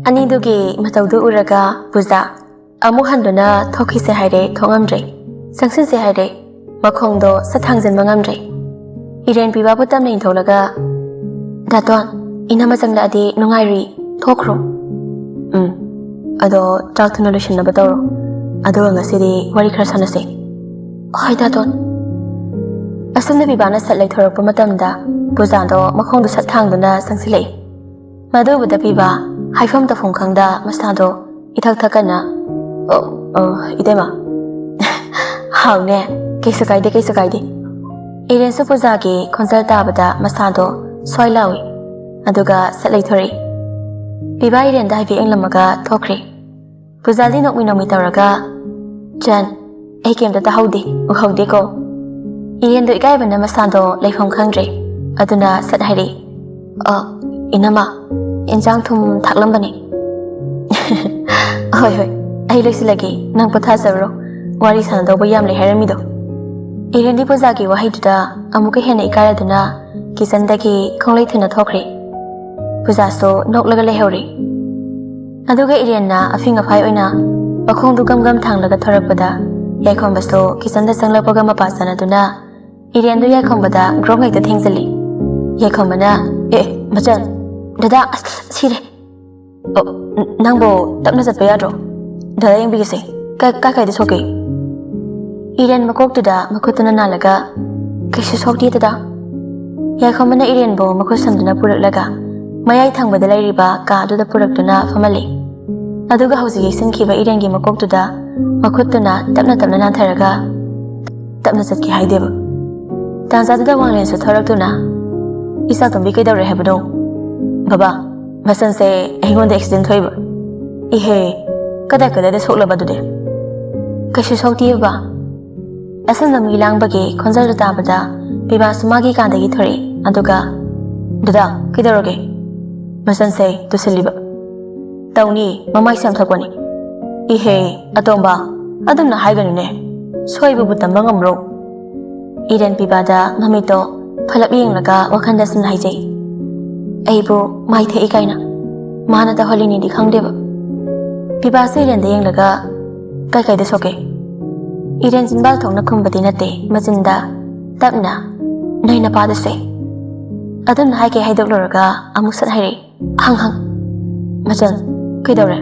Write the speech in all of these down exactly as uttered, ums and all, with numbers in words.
ꯑꯅꯤꯗꯨꯒꯤ ꯃꯇꯧꯗꯨ ꯎꯔꯒ ꯄꯨꯖꯥ ꯑꯃꯨꯛ ꯍꯟꯗꯨꯅ ꯊꯣꯛꯈꯤꯁꯦ ꯍꯥꯏꯔꯦ, ꯊꯣꯛꯉꯝꯗ꯭ꯔꯦ꯫ ꯆꯪꯁꯤꯟꯁꯦ ꯍꯥꯏꯔꯦ, ꯃꯈꯣꯡꯗꯣ ꯁꯠ ꯊꯥꯡꯖꯤꯟꯕ ꯉꯝꯗ꯭ꯔꯦ꯫ ꯏꯔꯦꯟ ꯄꯤꯕꯥꯕꯨ ꯇꯞꯅ ꯏꯟꯊꯣꯛꯂꯒ, "ꯗꯥꯇꯣꯟ, ꯏꯅꯝꯃ ꯆꯪꯂꯛꯑꯗꯤ ꯅꯨꯡꯉꯥꯏꯔꯨꯏ, ꯊꯣꯛꯈ꯭ꯔꯣ꯫" "ꯎꯝ, ꯑꯗꯣ ꯆꯥꯛ ꯊꯨꯅ ꯂꯣꯏꯁꯤꯟꯅꯕ ꯇꯧꯔꯣ, ꯑꯗꯨꯒ ꯉꯁꯤꯗꯤ ꯋꯥꯔꯤ ꯈꯔ ꯁꯥꯟꯅꯁꯦ꯫" "ꯍꯣꯏ ꯗꯥꯇꯣꯟ꯫" ꯑꯁꯨꯝꯅ ꯄꯤꯕꯥꯅ ꯁꯠ ꯂꯩꯊꯣꯔꯛꯄ ꯃꯇꯝꯗ ꯄꯨꯖꯥꯗꯣ ꯃꯈꯣꯡꯗꯨ ꯁꯠ ꯊꯥꯡꯗꯨꯅ ꯆꯪꯁꯤꯜꯂꯛꯏ꯫ ꯃꯗꯨ ꯎꯕꯗ ꯄꯤꯕꯥ ꯍꯥꯏꯐꯝ ꯇꯧꯐꯝ ꯈꯪꯗ ꯃꯁꯥꯗꯣ ꯏꯊꯛ ꯊꯛꯀꯠꯅ, "ꯑꯣ, ꯑꯣ, ꯏꯇꯩꯃ꯫" "ꯍꯥꯎꯅꯦ, ꯀꯩꯁꯨ ꯀꯥꯏꯗꯦ, ꯀꯩꯁꯨ ꯀꯥꯏꯗꯦ꯫" ꯏꯔꯦꯟꯁꯨ ꯄꯨꯖꯥꯒꯤ ꯈꯣꯟꯖꯦꯜ ꯇꯥꯕꯗ ꯃꯁꯥꯗꯣ ꯁ꯭ꯋꯥꯏ ꯂꯥꯎꯏ, ꯑꯗꯨꯒ ꯁꯠ ꯂꯩꯊꯣꯔꯛꯏ꯫ ꯄꯤꯕꯥ ꯏꯔꯦꯟꯗ ꯍꯥꯏꯐꯦꯠ ꯌꯦꯡꯂꯝꯃꯒ ꯊꯣꯛꯈ꯭ꯔꯦ꯫ ꯄꯨꯖꯥꯗꯤ ꯅꯣꯛꯃꯤ ꯅꯣꯛꯃꯤ ꯇꯧꯔꯒ, "ꯆꯟ, ꯑꯩ ꯀꯩꯝꯇ ꯇꯥꯍꯧꯗꯦ, ꯎꯍꯧꯗꯦꯀꯣ꯫" ꯏꯔꯦꯟꯗꯣ ꯏꯀꯥꯏꯕꯅ ꯃꯁꯥꯗꯣ ꯂꯩꯐꯝ ꯈꯪꯗ꯭ꯔꯦ, ꯑꯗꯨꯅ ꯁꯠ ꯍꯥꯏꯔꯛꯏ, "ꯑ, ꯏꯅꯝꯃ, ꯏꯟꯁꯥꯡ ꯊꯨꯝ ꯊꯥꯛꯂꯝꯕꯅꯦ꯫" "ꯍꯣꯏ, ꯍꯣꯏ, ꯑꯩ ꯂꯣꯏꯁꯤꯜꯂꯒꯦ, ꯅꯪ ꯄꯣꯊꯥꯖꯔꯨꯔꯣ, ꯋꯥꯔꯤ ꯁꯥꯟꯅꯗꯧꯕ ꯌꯥꯝ ꯂꯩ" ꯍꯥꯏꯔꯝꯃꯤꯗꯣ꯫ ꯏꯔꯦꯟꯗꯤ ꯄꯨꯖꯥꯒꯤ ꯋꯥꯍꯩꯗꯨꯗ ꯑꯃꯨꯛꯀ ꯍꯦꯟꯅ ꯏꯀꯥꯏꯔꯗꯨꯅ ꯀꯤꯆꯟꯗꯒꯤ ꯈꯣꯡꯂꯩ ꯊꯨꯅ ꯊꯣꯛꯈ꯭ꯔꯦ꯫ ꯄꯨꯖꯥꯁꯨ ꯅꯣꯛꯂꯒ ꯂꯩꯍꯧꯔꯦ꯫ ꯑꯗꯨꯒ ꯏꯔꯦꯟꯅ ꯑꯐꯤꯡ ꯑꯐꯥꯏ ꯑꯣꯏꯅ ꯃꯈꯣꯡꯗꯨ ꯒꯝ ꯒꯝ ꯊꯥꯡꯂꯒ ꯊꯣꯔꯛꯄꯗ ꯌꯥꯏꯈꯣꯝꯕꯁꯨ ꯀꯤꯆꯟꯗ ꯆꯪꯂꯛꯄꯒ ꯃꯄꯥ ꯆꯥꯟꯅꯗꯨꯅ ꯏꯔꯦꯟꯗꯨ ꯌꯥꯏꯈꯣꯝꯕꯗ ꯒ꯭ꯔꯣꯡ ꯍꯦꯛꯇ ꯊꯦꯡꯖꯤꯜꯂꯤ꯫ ꯌꯥꯏꯈꯣꯝꯕꯅ, "ꯑꯦ, ꯃꯆꯟ, ꯗꯗꯥ, ꯑꯁ, ꯁꯤꯔꯦ꯫" "ꯑꯣ, ꯅ-, ꯅꯪꯕꯨ ꯇꯞꯅ ꯆꯠꯄ ꯌꯥꯗ꯭ꯔꯣ? ꯗꯗꯥ ꯌꯦꯡꯕꯤꯒꯦꯁꯦ꯫ ꯀꯥꯏ, ꯀꯥꯏ ꯀꯥꯏꯗ ꯁꯣꯛꯀꯦ?" ꯏꯔꯦꯟ ꯃꯀꯣꯛꯇꯨꯗ ꯃꯈꯨꯠꯇꯨꯅ ꯅꯥꯜꯂꯒ, "ꯀꯩꯁꯨ ꯁꯣꯛꯇꯦ ꯗꯗꯥ꯫" ꯌꯥꯏꯈꯣꯝꯕꯅ ꯏꯔꯦꯟꯕꯨ ꯃꯈꯨꯠ ꯁꯝꯗꯨꯅ ꯄꯨꯔꯛꯂꯒ ꯃꯌꯥꯏ ꯊꯪꯕꯗ ꯂꯩꯔꯤꯕ ꯀꯥ ꯑꯗꯨꯗ ꯄꯨꯔꯛꯇꯨꯅ ꯐꯝꯍꯜꯂꯤ꯫ ꯑꯗꯨꯒ ꯍꯧꯖꯤꯛ ꯌꯩꯁꯤꯟꯈꯤꯕ ꯏꯔꯦꯟꯒꯤ ꯃꯀꯣꯛꯇꯨꯗ ꯃꯈꯨꯠꯇꯨꯅ ꯇꯞꯅ ꯇꯞꯅ ꯅꯥꯟꯊꯔꯒ, "ꯇꯞꯅ ꯆꯠꯀꯦ ꯍꯥꯏꯗꯦꯕ꯫" ꯇꯥꯟꯖꯥꯗꯨꯗ ꯋꯥꯡꯂꯦꯟꯁꯨ ꯊꯣꯔꯛꯇꯨꯅ, "ꯏꯆꯥꯇꯣꯝꯕꯤ ꯀꯩꯗꯧꯔꯦ ꯍꯥꯏꯕꯅꯣ?" "ꯕꯕꯥ, ꯃꯆꯟꯁꯦ ꯑꯩꯉꯣꯟꯗ ꯑꯦꯛꯁꯤꯗꯦꯟ ꯊꯣꯛꯏꯕ꯫" "ꯏꯍꯦ, ꯀꯗꯥꯏ ꯀꯗꯥꯏꯗ ꯁꯣꯛꯂꯕ ꯑꯗꯨꯗꯤ?" "ꯀꯩꯁꯨ ꯁꯣꯛꯇꯤꯌꯦ ꯕꯕꯥ꯫" ꯑꯁꯣꯝꯗ ꯃꯤ ꯂꯥꯡꯕꯒꯤ ꯈꯣꯟꯖꯦꯜꯗꯨ ꯇꯥꯕꯗ ꯄꯤꯕꯥꯁꯨ ꯃꯥꯒꯤ ꯀꯥꯗꯒꯤ ꯊꯣꯔꯛꯏ꯫ ꯑꯗꯨꯒ, "ꯗꯗꯥ, ꯀꯩꯗꯧꯔꯒꯦ?" "ꯃꯆꯟꯁꯦ ꯇꯨꯁꯤꯜꯂꯤꯕ꯫" "ꯇꯧꯅꯤ, ꯃꯃꯥꯏꯁꯦ ꯌꯥꯝ ꯊꯛꯄꯅꯤ꯫" "ꯏꯍꯦ, ꯑꯇꯣꯝꯕ, ꯑꯗꯨꯝꯅ ꯍꯥꯏꯒꯅꯨꯅꯦ, ꯁꯣꯏꯕꯕꯨ ꯇꯝꯕ ꯉꯝꯕ꯭ꯔꯣ?" ꯏꯔꯦꯟ ꯄꯤꯕꯥꯗ ꯃꯃꯤꯠꯇꯣ ꯐꯂꯞ ꯌꯦꯡꯂꯒ ꯋꯥꯈꯜꯗ ꯁꯨꯝ ꯍꯥꯏꯖꯩ, "ꯑꯩꯕꯨ ꯃꯥꯏ ꯊꯛꯏ ꯀꯥꯏꯅ ꯃꯥꯅ ꯇꯧꯍꯜꯂꯤꯅꯤꯗꯤ ꯈꯪꯗꯦꯕ"꯫ ꯄꯤꯕꯥꯁꯨ ꯏꯔꯦꯟꯗ ꯌꯦꯡꯂꯒ, "ꯀꯩ ꯀꯩꯗ ꯁꯣꯛꯀꯦ?" ꯏꯔꯦꯟ ꯆꯤꯟꯕꯥꯜ ꯊꯣꯛꯅ ꯈꯨꯝꯕꯗꯤ ꯅꯠꯇꯦ, ꯃꯆꯤꯟꯗ ꯇꯞꯅ, "ꯅꯣꯏ ꯅꯄꯥꯗꯨꯁꯦ"꯫ ꯑꯗꯨꯝꯅ ꯍꯥꯏꯒꯦ ꯍꯥꯏꯗꯣꯛꯂꯨꯔꯒ ꯑꯃꯨꯛ ꯁꯠ ꯍꯥꯏꯔꯛꯏ, "ꯍꯪ ꯍꯪ"꯫ "ꯃꯆꯜ, ꯀꯩꯗꯧꯔꯦ?"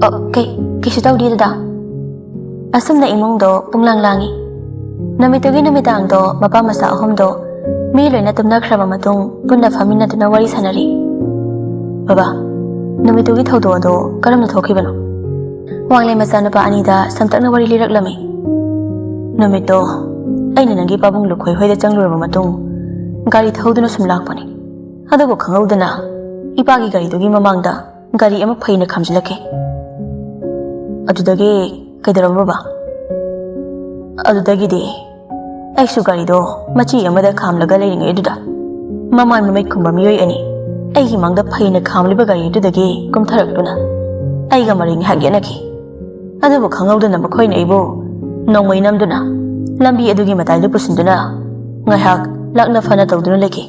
"ꯑꯣ, ꯀꯩ, ꯀꯩꯁꯨ ꯇꯧꯗꯦ ꯗꯗꯥ"꯫ ꯑꯁꯨꯝꯅ ꯏꯃꯨꯡꯗꯣ ꯄꯨꯡꯂꯥꯡ ꯂꯥꯡꯏ꯫ ꯅꯨꯃꯤꯠꯇꯨꯒꯤ ꯅꯨꯃꯤꯗꯥꯡꯗꯣ ꯃꯄꯥ ꯃꯆꯥ ꯑꯍꯨꯝꯗꯣ ꯃꯤ ꯂꯣꯏꯅ ꯇꯨꯝꯅꯈ꯭ꯔꯕ ꯃꯇꯨꯡ ꯄꯨꯟꯅ ꯐꯝꯃꯤꯟꯅꯗꯨꯅ ꯋꯥꯔꯤ ꯁꯥꯟꯅꯔꯤ꯫ "ꯕꯕꯥ, ꯅꯨꯃꯤꯠꯇꯨꯒꯤ ꯊꯧꯗꯣꯛ ꯑꯗꯣ ꯀꯔꯝꯅ ꯊꯣꯛꯈꯤꯕꯅꯣ?" ꯋꯥꯡꯂꯦꯟ ꯃꯆꯥꯅꯨꯄꯥ ꯑꯅꯤꯗ ꯁꯝꯇꯛꯅ ꯋꯥꯔꯤ ꯂꯤꯔꯛꯂꯝꯃꯤ꯫ "ꯅꯨꯃꯤꯠꯇꯣ ꯑꯩꯅ ꯅꯪꯒꯤ ꯄꯥꯕꯨꯡ ꯂꯨꯈꯣꯏ ꯍꯣꯏꯗ ꯆꯪꯂꯨꯔꯕ ꯃꯇꯨꯡ ꯒꯥꯔꯤ ꯊꯧꯗꯨꯅ ꯁꯨꯝ ꯂꯥꯛꯄꯅꯤ꯫ ꯑꯗꯨꯕꯨ ꯈꯪꯍꯧꯗꯅ ꯏꯄꯥꯒꯤ ꯒꯥꯔꯤꯗꯨꯒꯤ ꯃꯃꯥꯡꯗ ꯒꯥꯔꯤ ꯑꯃ ꯐꯩꯅ ꯈꯥꯝꯖꯤꯜꯂꯛꯈꯤ"꯫ "ꯑꯗꯨꯗꯒꯤ ꯀꯩꯗꯧꯔꯕ ꯕꯕꯥ?" "ꯑꯗꯨꯗꯒꯤꯗꯤ ꯑꯩꯁꯨ ꯒꯥꯔꯤꯗꯣ ꯃꯆꯤ ꯑꯃꯗ ꯈꯥꯝꯂꯒ ꯂꯩꯔꯤꯉꯩ ꯑꯗꯨꯗ ꯃꯃꯥꯏ ꯃꯃꯤꯠ ꯈꯨꯝꯕ ꯃꯤꯑꯣꯏ ꯑꯅꯤ ꯑꯩꯒꯤ ꯃꯥꯡꯗ ꯐꯩꯅ ꯈꯥꯝꯂꯤꯕ ꯒꯥꯔꯤ ꯑꯗꯨꯗꯒꯤ ꯀꯨꯝꯊꯔꯛꯇꯨꯅ ꯑꯩꯒ ꯃꯔꯩ ꯉꯥꯏꯍꯥꯛ ꯌꯦꯠꯅꯈꯤ꯫ ꯑꯗꯨꯕꯨ ꯈꯪꯍꯧꯗꯅ ꯃꯈꯣꯏꯅ ꯑꯩꯕꯨ ꯅꯣꯡꯃꯩ ꯅꯝꯗꯨꯅ ꯂꯝꯕꯤ ꯑꯗꯨꯒꯤ ꯃꯇꯥꯏꯗ ꯄꯨꯁꯤꯟꯗꯨꯅ ꯉꯥꯏꯍꯥꯛ ꯂꯥꯛꯅ ꯐꯅ ꯇꯧꯗꯨꯅ ꯂꯩꯈꯤ꯫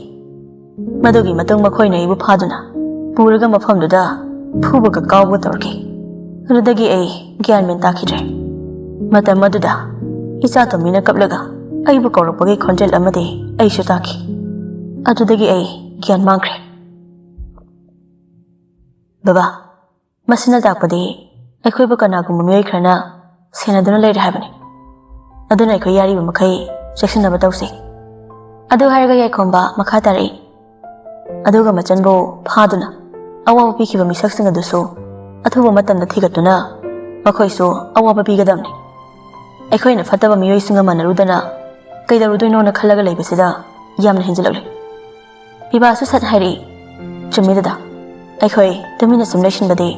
ꯃꯗꯨꯒꯤ ꯃꯇꯨꯡ ꯃꯈꯣꯏꯅ ꯑꯩꯕꯨ ꯐꯥꯗꯨꯅ ꯄꯨꯔꯒ ꯃꯐꯝꯗꯨꯗ ꯐꯨꯕꯒ ꯀꯥꯎꯕꯒ ꯇꯧꯔꯛꯈꯤ꯫ ꯑꯗꯨꯗꯒꯤ ꯑꯩ ꯒ꯭ꯌꯥꯟ ꯃꯦꯟ ꯇꯥꯈꯤꯗ꯭ꯔꯦ꯫ ꯃꯇꯝ ꯑꯗꯨꯗ ꯏꯆꯥ ꯇꯣꯝꯕꯤꯅ ꯀꯞꯂꯒ ꯑꯩꯕꯨ ꯀꯧꯔꯛꯄꯒꯤ ꯈꯣꯟꯖꯦꯜ ꯑꯃꯗꯤ ꯑꯩꯁꯨ ꯇꯥꯈꯤ꯫ ꯑꯗꯨꯗꯒꯤ ꯑꯩ ꯒ꯭ꯌꯥꯟ ꯃꯥꯡꯈ꯭ꯔꯦ"꯫ "ꯕꯕꯥ, ꯃꯁꯤꯅ ꯇꯥꯛꯄꯗꯤ ꯑꯩꯈꯣꯏꯕꯨ ꯀꯅꯥꯒꯨꯝꯕ ꯃꯤꯑꯣꯏ ꯈꯔꯅ ꯁꯦꯟꯅꯗꯨꯅ ꯂꯩꯔꯦ ꯍꯥꯏꯕꯅꯤ꯫ ꯑꯗꯨꯅ ꯑꯩꯈꯣꯏ ꯌꯥꯔꯤꯕ ꯃꯈꯩ ꯆꯦꯛꯁꯤꯟꯅꯕ ꯇꯧꯁꯤ"꯫ ꯑꯗꯨ ꯍꯥꯏꯔꯒ ꯌꯥꯏꯈꯣꯝꯕ ꯃꯈꯥ ꯇꯥꯔꯛꯏ, "ꯑꯗꯨꯒ ꯃꯆꯟꯕꯨ ꯐꯥꯗꯨꯅ ꯑꯋꯥꯕ ꯄꯤꯈꯤꯕ ꯃꯤꯁꯛꯁꯤꯡ ꯑꯗꯨꯁꯨ ꯑꯊꯨꯕ ꯃꯇꯝꯗ ꯊꯤꯒꯠꯇꯨꯅ ꯃꯈꯣꯏꯁꯨ ꯑꯋꯥꯕ ꯄꯤꯒꯗꯕꯅꯤ꯫ ꯑꯩꯈꯣꯏꯅ ꯐꯠꯇꯕ ꯃꯤꯑꯣꯏꯁꯤꯡꯒ ꯃꯥꯟꯅꯔꯨꯗꯅ ꯀꯩꯗꯧꯔꯨꯗꯣꯏꯅꯣꯅ ꯈꯜꯂꯒ ꯂꯩꯕꯁꯤꯗ ꯌꯥꯝꯅ ꯍꯦꯟꯖꯤꯜꯂꯛꯂꯦ"꯫ ꯄꯤꯕꯥꯁꯨ ꯁꯠ ꯍꯥꯏꯔꯛꯏ, "ꯆꯨꯝꯃꯤ ꯗꯗꯥ, ꯑꯩꯈꯣꯏ ꯇꯨꯃꯤꯟꯅ ꯁꯨꯝ ꯂꯩꯁꯤꯟꯕꯗꯤ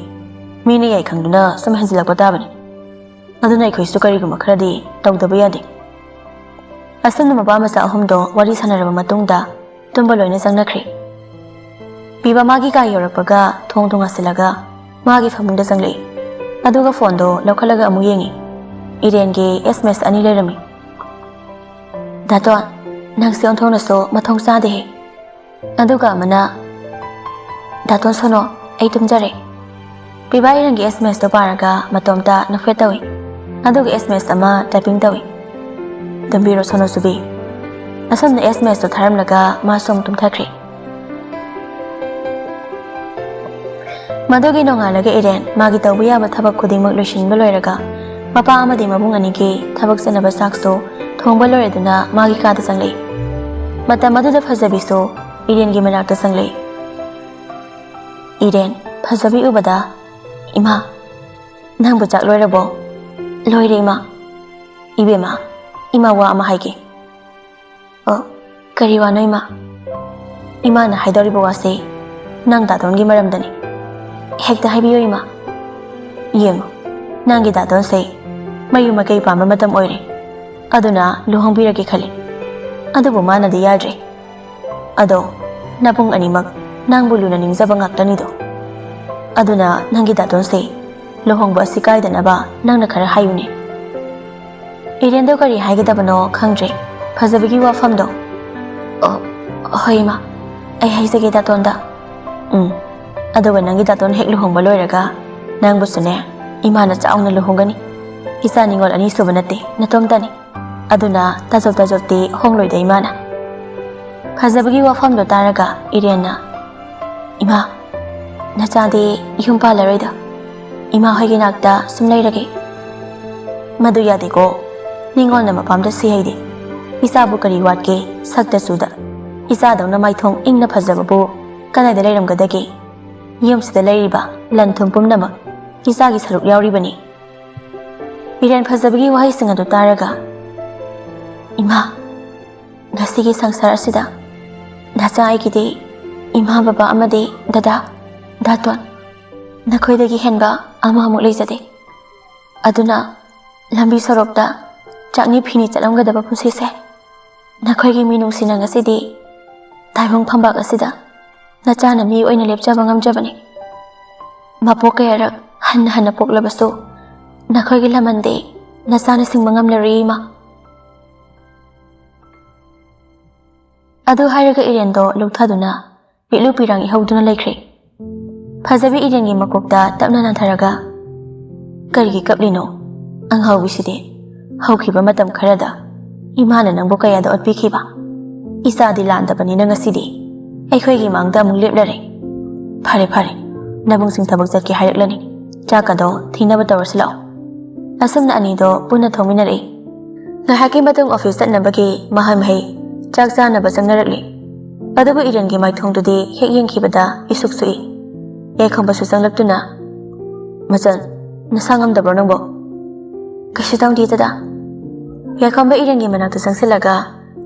ꯃꯤꯅ ꯌꯥꯏ ꯈꯪꯗꯨꯅ ꯁꯨꯝ ꯍꯦꯟꯖꯤꯜꯂꯛꯄ ꯇꯥꯕꯅꯤ꯫ ꯑꯗꯨꯅ ꯑꯩꯈꯣꯏꯁꯨ ꯀꯔꯤꯒꯨꯝꯕ ꯈꯔꯗꯤ ꯇꯧꯗꯕ ꯌꯥꯗꯦ"꯫ ꯑꯁꯨꯝꯅ ꯃꯄꯥ ꯃꯆꯥ ꯑꯍꯨꯝꯗꯣ ꯋꯥꯔꯤ ꯁꯥꯟꯅꯔꯕ ꯃꯇꯨꯡꯗ ꯇꯨꯝꯕ ꯂꯣꯏꯅ ꯆꯪꯅꯈ꯭ꯔꯦ꯫ ꯄꯤꯕꯥ ꯃꯥꯒꯤ ꯀꯥ ꯌꯧꯔꯛꯄꯒ ꯊꯣꯡꯗꯣ ꯉꯥꯁꯤꯜꯂꯒ ꯃꯥꯒꯤ ꯐꯃꯨꯡꯗ ꯆꯪꯂꯛꯏ꯫ ꯑꯗꯨꯒ ꯐꯣꯟꯗꯣ ꯂꯧꯈꯠꯂꯒ ꯑꯃꯨꯛ ꯌꯦꯡꯉꯤ꯫ ꯏꯔꯦꯟꯒꯤ ꯑꯦꯁ ꯑꯦꯝ ꯑꯦꯁ ꯑꯅꯤ ꯂꯩꯔꯝꯃꯤ꯫ "ꯗꯥꯇꯣꯟ, ꯅꯪꯁꯦ ꯑꯣꯟꯊꯣꯛꯅꯁꯨ ꯃꯊꯣꯡ ꯆꯥꯗꯦꯍꯦ꯫ ꯑꯗꯨꯒ ꯑꯃꯅ, "ꯗꯥꯇꯣꯟ ꯁꯣꯅꯣ, ꯑꯩ ꯇꯨꯝꯖꯔꯦ꯫" ꯄꯤꯕꯥ ꯏꯔꯦꯟꯒꯤ ꯑꯦꯁ ꯑꯦꯝ ꯑꯦꯁꯇꯣ ꯄꯥꯔꯒ ꯃꯇꯣꯝꯇ ꯅꯣꯛꯐꯦꯠ ꯇꯧꯏ꯫ ꯑꯗꯨꯒ ꯑꯦꯁ ꯑꯦꯝ ꯑꯦꯁ ꯑꯃ ꯇꯥꯏꯄꯤꯡ ꯇꯧꯏ꯫ "ꯇꯨꯝꯕꯤꯔꯣ ꯁꯣꯅꯣ ꯆꯨꯕꯤ꯫" ꯑꯁꯨꯝꯅ ꯑꯦꯁ ꯑꯦꯝ ꯑꯦꯁꯇꯣ ꯊꯥꯔꯝꯂꯒ ꯃꯥꯁꯨ ꯑꯃꯨꯛ ꯇꯨꯝꯊꯈ꯭ꯔꯦ꯫ ꯃꯗꯨꯒꯤ ꯅꯣꯡꯉꯥꯜꯂꯒ ꯏꯔꯦꯟ ꯃꯥꯒꯤ ꯇꯧꯕ ꯌꯥꯕ ꯊꯕꯛ ꯈꯨꯗꯤꯡꯃꯛ ꯂꯣꯏꯁꯤꯟꯕ ꯂꯣꯏꯔꯒ, ꯃꯄꯥ ꯑꯃꯗꯤ ꯃꯕꯨꯡ ꯑꯅꯤꯒꯤ ꯊꯕꯛ ꯆꯠꯅꯕ ꯆꯥꯛꯁꯨ ꯊꯣꯡꯕ ꯂꯣꯏꯔꯗꯨꯅ ꯃꯥꯒꯤ ꯀꯥꯗ ꯆꯪꯂꯛꯏ꯫ ꯃꯇꯝ ꯑꯗꯨꯗ ꯐꯖꯕꯤꯁꯨ ꯏꯔꯦꯟꯒꯤ ꯃꯅꯥꯛꯇ ꯆꯪꯂꯛꯏ꯫ ꯏꯔꯦꯟ ꯐꯖꯕꯤ ꯎꯕꯗ, "ꯏꯃꯥ, ꯅꯪꯕꯨ ꯆꯥꯛ ꯂꯣꯏꯔꯕꯣ?" "ꯂꯣꯏꯔꯦ, ꯏꯃꯥ꯫" "ꯏꯕꯦꯝꯃ, ꯏꯃꯥ ꯋꯥ ꯑꯃ ꯍꯥꯏꯒꯦ꯫" "ꯑ, ꯀꯔꯤ ꯋꯥꯅꯣ, ꯏꯃꯥ?" "ꯏꯃꯥꯅ ꯍꯥꯏꯗꯧꯔꯤꯕ ꯋꯥꯁꯦ ꯅꯪ ꯗꯥꯇꯣꯟꯒꯤ ꯃꯔꯝꯗꯅꯤ꯫" "ꯍꯦꯛꯇ ꯍꯥꯏꯕꯤꯌꯨ, ꯏꯃꯥ꯫" "ꯌꯦꯡꯉꯨ, ꯅꯪꯒꯤ ꯗꯥꯇꯣꯟꯁꯦ ꯃꯌꯨꯝ ꯃꯀꯩ ꯄꯥꯟꯕ ꯃꯇꯝ ꯑꯣꯏꯔꯦ, ꯑꯗꯨꯅ ꯂꯨꯍꯣꯡꯕꯤꯔꯒꯦ ꯈꯜꯂꯤ꯫ ꯑꯗꯨꯕꯨ ꯃꯥꯅꯗꯤ ꯌꯥꯗ꯭ꯔꯦ꯫ ꯑꯗꯣ ꯅꯕꯨꯡ ꯑꯅꯤꯃꯛ ꯅꯪꯕꯨ ꯂꯨꯅ ꯅꯤꯡꯖꯕ ꯉꯥꯛꯇꯅꯤꯗꯣ꯫ ꯑꯗꯨꯅ ꯅꯪꯒꯤ ꯗꯥꯇꯣꯟꯁꯦ ꯂꯨꯍꯣꯡꯕ ꯑꯁꯤ ꯀꯥꯏꯗꯅꯕ ꯅꯪꯅ ꯈꯔ ꯍꯥꯏꯌꯨꯅꯦ꯫" ꯏꯔꯦꯟꯗꯣ ꯀꯔꯤ ꯍꯥꯏꯒꯗꯕꯅꯣ ꯈꯪꯗ꯭ꯔꯦ ꯐꯖꯕꯒꯤ ꯋꯥꯐꯝꯗꯣ꯫ "ꯑꯣ, ꯍꯣꯏ ꯏꯃꯥ, ꯑꯩ ꯍꯥꯏꯖꯒꯦ ꯗꯥꯇꯣꯟꯗ꯫" "ꯎꯝ, ꯑꯗꯨꯒ ꯅꯪꯒꯤ ꯗꯥꯇꯣꯟ ꯍꯦꯛ ꯂꯨꯍꯣꯡꯕ ꯂꯣꯏꯔꯒ ꯅꯪꯕꯨꯁꯨꯅꯦ, ꯏꯃꯥꯅ ꯆꯥꯎꯅ ꯂꯨꯍꯣꯡꯒꯅꯤ꯫ ꯏꯆꯥ ꯅꯤꯉꯣꯜ ꯑꯅꯤ ꯁꯨꯕ ꯅꯠꯇꯦ, ꯅꯇꯣꯝꯇꯅꯤ꯫ ꯑꯗꯨꯅ ꯇꯥꯖꯣꯞ ꯇꯥꯖꯣꯞꯇꯤ ꯍꯣꯡꯂꯣꯏꯗ ꯏꯃꯥꯅ꯫" ꯐꯖꯕꯒꯤ ꯋꯥꯐꯝꯗꯣ ꯇꯥꯔꯒ ꯏꯔꯦꯟꯅ, "ꯏꯃꯥ, ꯅꯆꯥꯗꯤ ꯌꯨꯝ ꯄꯥꯜꯂꯔꯣꯏꯗ, ꯏꯃꯥ ꯍꯣꯏꯒꯤ ꯅꯥꯛꯇ ꯁꯨꯝ ꯂꯩꯔꯒꯦ꯫" "ꯃꯗꯨ ꯌꯥꯗꯦꯀꯣ, ꯅꯤꯉꯣꯜꯅ ꯃꯄꯥꯝꯗ ꯁꯤꯍꯩꯗꯦ꯫ ꯏꯆꯥꯕꯨ ꯀꯔꯤ ꯋꯥꯠꯀꯦ ꯁꯛꯇ ꯆꯨꯗ? ꯏꯆꯥꯗꯧꯅ ꯃꯥꯏꯊꯣꯡ ꯏꯪꯅ ꯐꯖꯕꯕꯨ ꯀꯗꯥꯏꯗ ꯂꯩꯔꯝꯒꯗꯒꯦ? ꯌꯨꯝꯁꯤꯗ ꯂꯩꯔꯤꯕ ꯂꯟ ꯊꯨꯝ ꯄꯨꯝꯅꯃꯛ ꯏꯆꯥꯒꯤ ꯁꯔꯨꯛ ꯌꯥꯎꯔꯤꯕꯅꯤ꯫" ꯏꯔꯦꯟ ꯐꯖꯕꯒꯤ ꯋꯥꯍꯩꯁꯤꯡ ꯑꯗꯨ ꯇꯥꯔꯒ, "ꯏꯃꯥ, ꯉꯁꯤꯒꯤ ꯁꯪꯁꯥꯔ ꯑꯁꯤꯗ ꯅꯆꯥ ꯑꯩꯒꯤꯗꯤ ꯏꯃꯥ ꯕꯕꯥ ꯑꯃꯗꯤ ꯗꯗꯥ, ꯗꯥꯇꯣꯟ, ꯅꯈꯣꯏꯗꯒꯤ ꯍꯦꯟꯕ ꯑꯃ ꯑꯃꯨꯛ ꯂꯩꯖꯗꯦ꯫ ꯑꯗꯨꯅ ꯂꯝꯕꯤ ꯁꯣꯔꯣꯛꯇ ꯆꯥꯛꯅꯤ ꯐꯤꯅꯤ ꯆꯠꯂꯝꯒꯗꯕ ꯄꯨꯟꯁꯤꯁꯦ ꯅꯈꯣꯏꯒꯤ ꯃꯤꯅꯨꯡꯁꯤꯅ ꯉꯁꯤꯗꯤ ꯇꯥꯏꯕꯪ ꯐꯝꯕꯥꯛ ꯑꯁꯤꯗ ꯅꯆꯥꯅ ꯃꯤ ꯑꯣꯏꯅ ꯂꯦꯞꯆꯕ ꯉꯝꯖꯕꯅꯤ꯫ ꯃꯄꯣꯛ ꯀꯌꯥꯔꯛ ꯍꯟꯅ ꯍꯟꯅ ꯄꯣꯛꯂꯕꯁꯨ ꯅꯈꯣꯏꯒꯤ ꯂꯃꯟꯗꯤ ꯅꯆꯥꯅ ꯁꯤꯡꯕ ꯉꯝꯂꯔꯣꯏ ꯏꯃꯥ꯫" ꯑꯗꯨ ꯍꯥꯏꯔꯒ ꯏꯔꯦꯟꯗꯣ ꯂꯨꯞꯊꯗꯨꯅ ꯄꯤꯛꯂꯨ ꯄꯤꯔꯥꯡ ꯏꯍꯧꯗꯨꯅ ꯂꯩꯈ꯭ꯔꯦ꯫ ꯐꯖꯕꯤ ꯏꯔꯦꯟꯒꯤ ꯃꯀꯣꯛꯇ ꯇꯞꯅ ꯅꯥꯟꯊꯔꯒ, "ꯀꯔꯤꯒꯤ ꯀꯞꯂꯤꯅꯣ? ꯑꯉꯥꯎꯕꯤꯁꯤꯗꯤ, ꯍꯧꯈꯤꯕ ꯃꯇꯝ ꯈꯔꯗ ꯏꯃꯥꯅ ꯅꯪꯕꯨ ꯀꯌꯥꯗ ꯑꯣꯠꯄꯤꯈꯤꯕ? ꯏꯆꯥꯗꯤ ꯂꯥꯟꯗꯕꯅꯤꯅ ꯉꯁꯤꯗꯤ ꯑꯩꯈꯣꯏꯒꯤ ꯃꯥꯡꯗ ꯑꯃꯨꯛ ꯂꯦꯞꯂꯔꯦ꯫ ꯐꯔꯦ ꯐꯔꯦ, ꯅꯕꯨꯡꯁꯤꯡ ꯊꯕꯛ ꯆꯠꯀꯦ ꯍꯥꯏꯔꯛꯂꯅꯤ꯫ ꯆꯥꯛꯀꯗꯣ ꯊꯤꯅꯕ ꯇꯧꯔꯁꯤ ꯂꯥꯛꯑꯣ꯫" ꯑꯁꯨꯝꯅ ꯑꯅꯤꯗꯣ ꯄꯨꯟꯅ ꯊꯣꯡꯃꯤꯟꯅꯔꯛꯏ꯫ ꯉꯥꯏꯍꯥꯛꯀꯤ ꯃꯇꯨꯡ ꯑꯣꯐꯤꯁ ꯆꯠꯅꯕꯒꯤ ꯃꯍꯩ ꯃꯍꯩ ꯆꯥꯛ ꯆꯥꯅꯕ ꯆꯪꯅꯔꯛꯂꯤ꯫ ꯑꯗꯨꯕꯨ ꯏꯔꯦꯟꯒꯤ ꯃꯥꯏꯊꯣꯡꯗꯨꯗꯤ ꯍꯦꯛ ꯌꯦꯡꯈꯤꯕꯗ ꯏꯁꯨꯛ ꯁꯨꯛꯏ꯫ ꯌꯥꯏꯈꯣꯝꯕꯁꯨ ꯆꯪꯂꯛꯇꯨꯅ, "ꯃꯆꯟ, ꯅꯁꯥ ꯉꯝꯗꯕ꯭ꯔꯣ ꯅꯪꯕꯣ?" "ꯀꯩꯁꯨ ꯇꯧꯗꯦ ꯗꯗꯥ꯫" ꯌꯥꯏꯈꯣꯝꯕ ꯏꯔꯦꯟꯒꯤ ꯃꯅꯥꯛꯇ ꯆꯪꯁꯤꯜꯂꯒ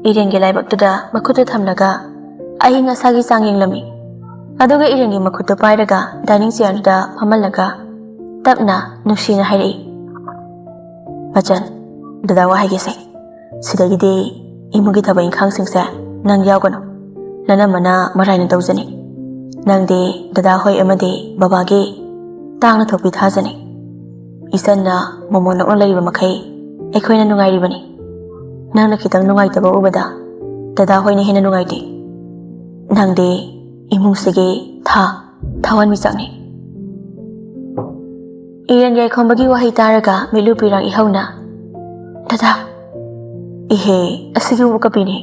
ꯏꯔꯦꯟꯒꯤ ꯂꯥꯏꯕꯛꯇꯨꯗ ꯃꯈꯨꯠꯇꯨ ꯊꯝꯂꯒ ꯑꯏꯪ ꯑꯁꯥꯒꯤ ꯆꯥꯡ ꯌꯦꯡꯂꯝꯃꯤ꯫ ꯑꯗꯨꯒ ꯏꯔꯦꯟꯒꯤ ꯃꯈꯨꯠꯇꯨ ꯄꯥꯏꯔꯒ ꯗꯥꯏꯅꯤꯡ ꯆꯤꯌꯔꯗꯨꯗ ꯐꯝꯍꯜꯂꯒ ꯇꯞꯅ ꯅꯨꯡꯁꯤꯅ ꯍꯥꯏꯔꯛꯏ, "ꯃꯆꯟ, ꯗꯗꯥ ꯋꯥ ꯍꯥꯏꯒꯦꯁꯦ꯫ ꯁꯤꯗꯒꯤꯗꯤ ꯏꯃꯨꯡꯒꯤ ꯊꯕꯛ ꯏꯪꯈꯥꯡꯁꯤꯡꯁꯦ ꯅꯪ ꯌꯥꯎꯒꯅꯨ꯫ ꯅꯅꯝꯃꯅ ꯃꯔꯥꯏꯅ ꯇꯧꯖꯅꯤ꯫ ꯅꯪꯗꯤ ꯗꯗꯥ ꯍꯣꯏ ꯑꯃꯗꯤ ꯕꯕꯥꯒꯤ ꯇꯥꯡꯅ ꯊꯣꯛꯄꯤ ꯊꯥꯖꯅꯤ꯫ ꯏꯆꯟꯅ ꯃꯣꯃꯣꯟ ꯅꯣꯛꯅ ꯂꯩꯔꯤꯕ ꯃꯈꯩ ꯑꯩꯈꯣꯏꯅ ꯅꯨꯡꯉꯥꯏꯔꯤꯕꯅꯤ꯫ ꯅꯪꯅ ꯈꯤꯇꯪ ꯅꯨꯡꯉꯥꯏꯇꯕ ꯎꯕꯗ ꯗꯗꯥ ꯍꯣꯏꯅ ꯍꯦꯟꯅ ꯅꯨꯡꯉꯥꯏꯇꯦ꯫ ꯅꯪꯗꯤ ꯏꯃꯨꯡꯁꯤꯒꯤ ꯊꯥ ꯊꯥꯋꯥꯟꯃꯤꯆꯥꯛꯅꯤ꯫" ꯏꯔꯦꯟ ꯌꯥꯏꯈꯣꯝꯕꯒꯤ ꯋꯥꯍꯩ ꯇꯥꯔꯒ ꯃꯤꯠꯂꯨ ꯄꯤꯔꯥꯡ ꯏꯍꯧꯅ, "ꯗꯗꯥ!" "ꯏꯍꯦ, ꯑꯁꯤꯒꯤꯕꯨ ꯀꯞꯄꯤꯅꯦ꯫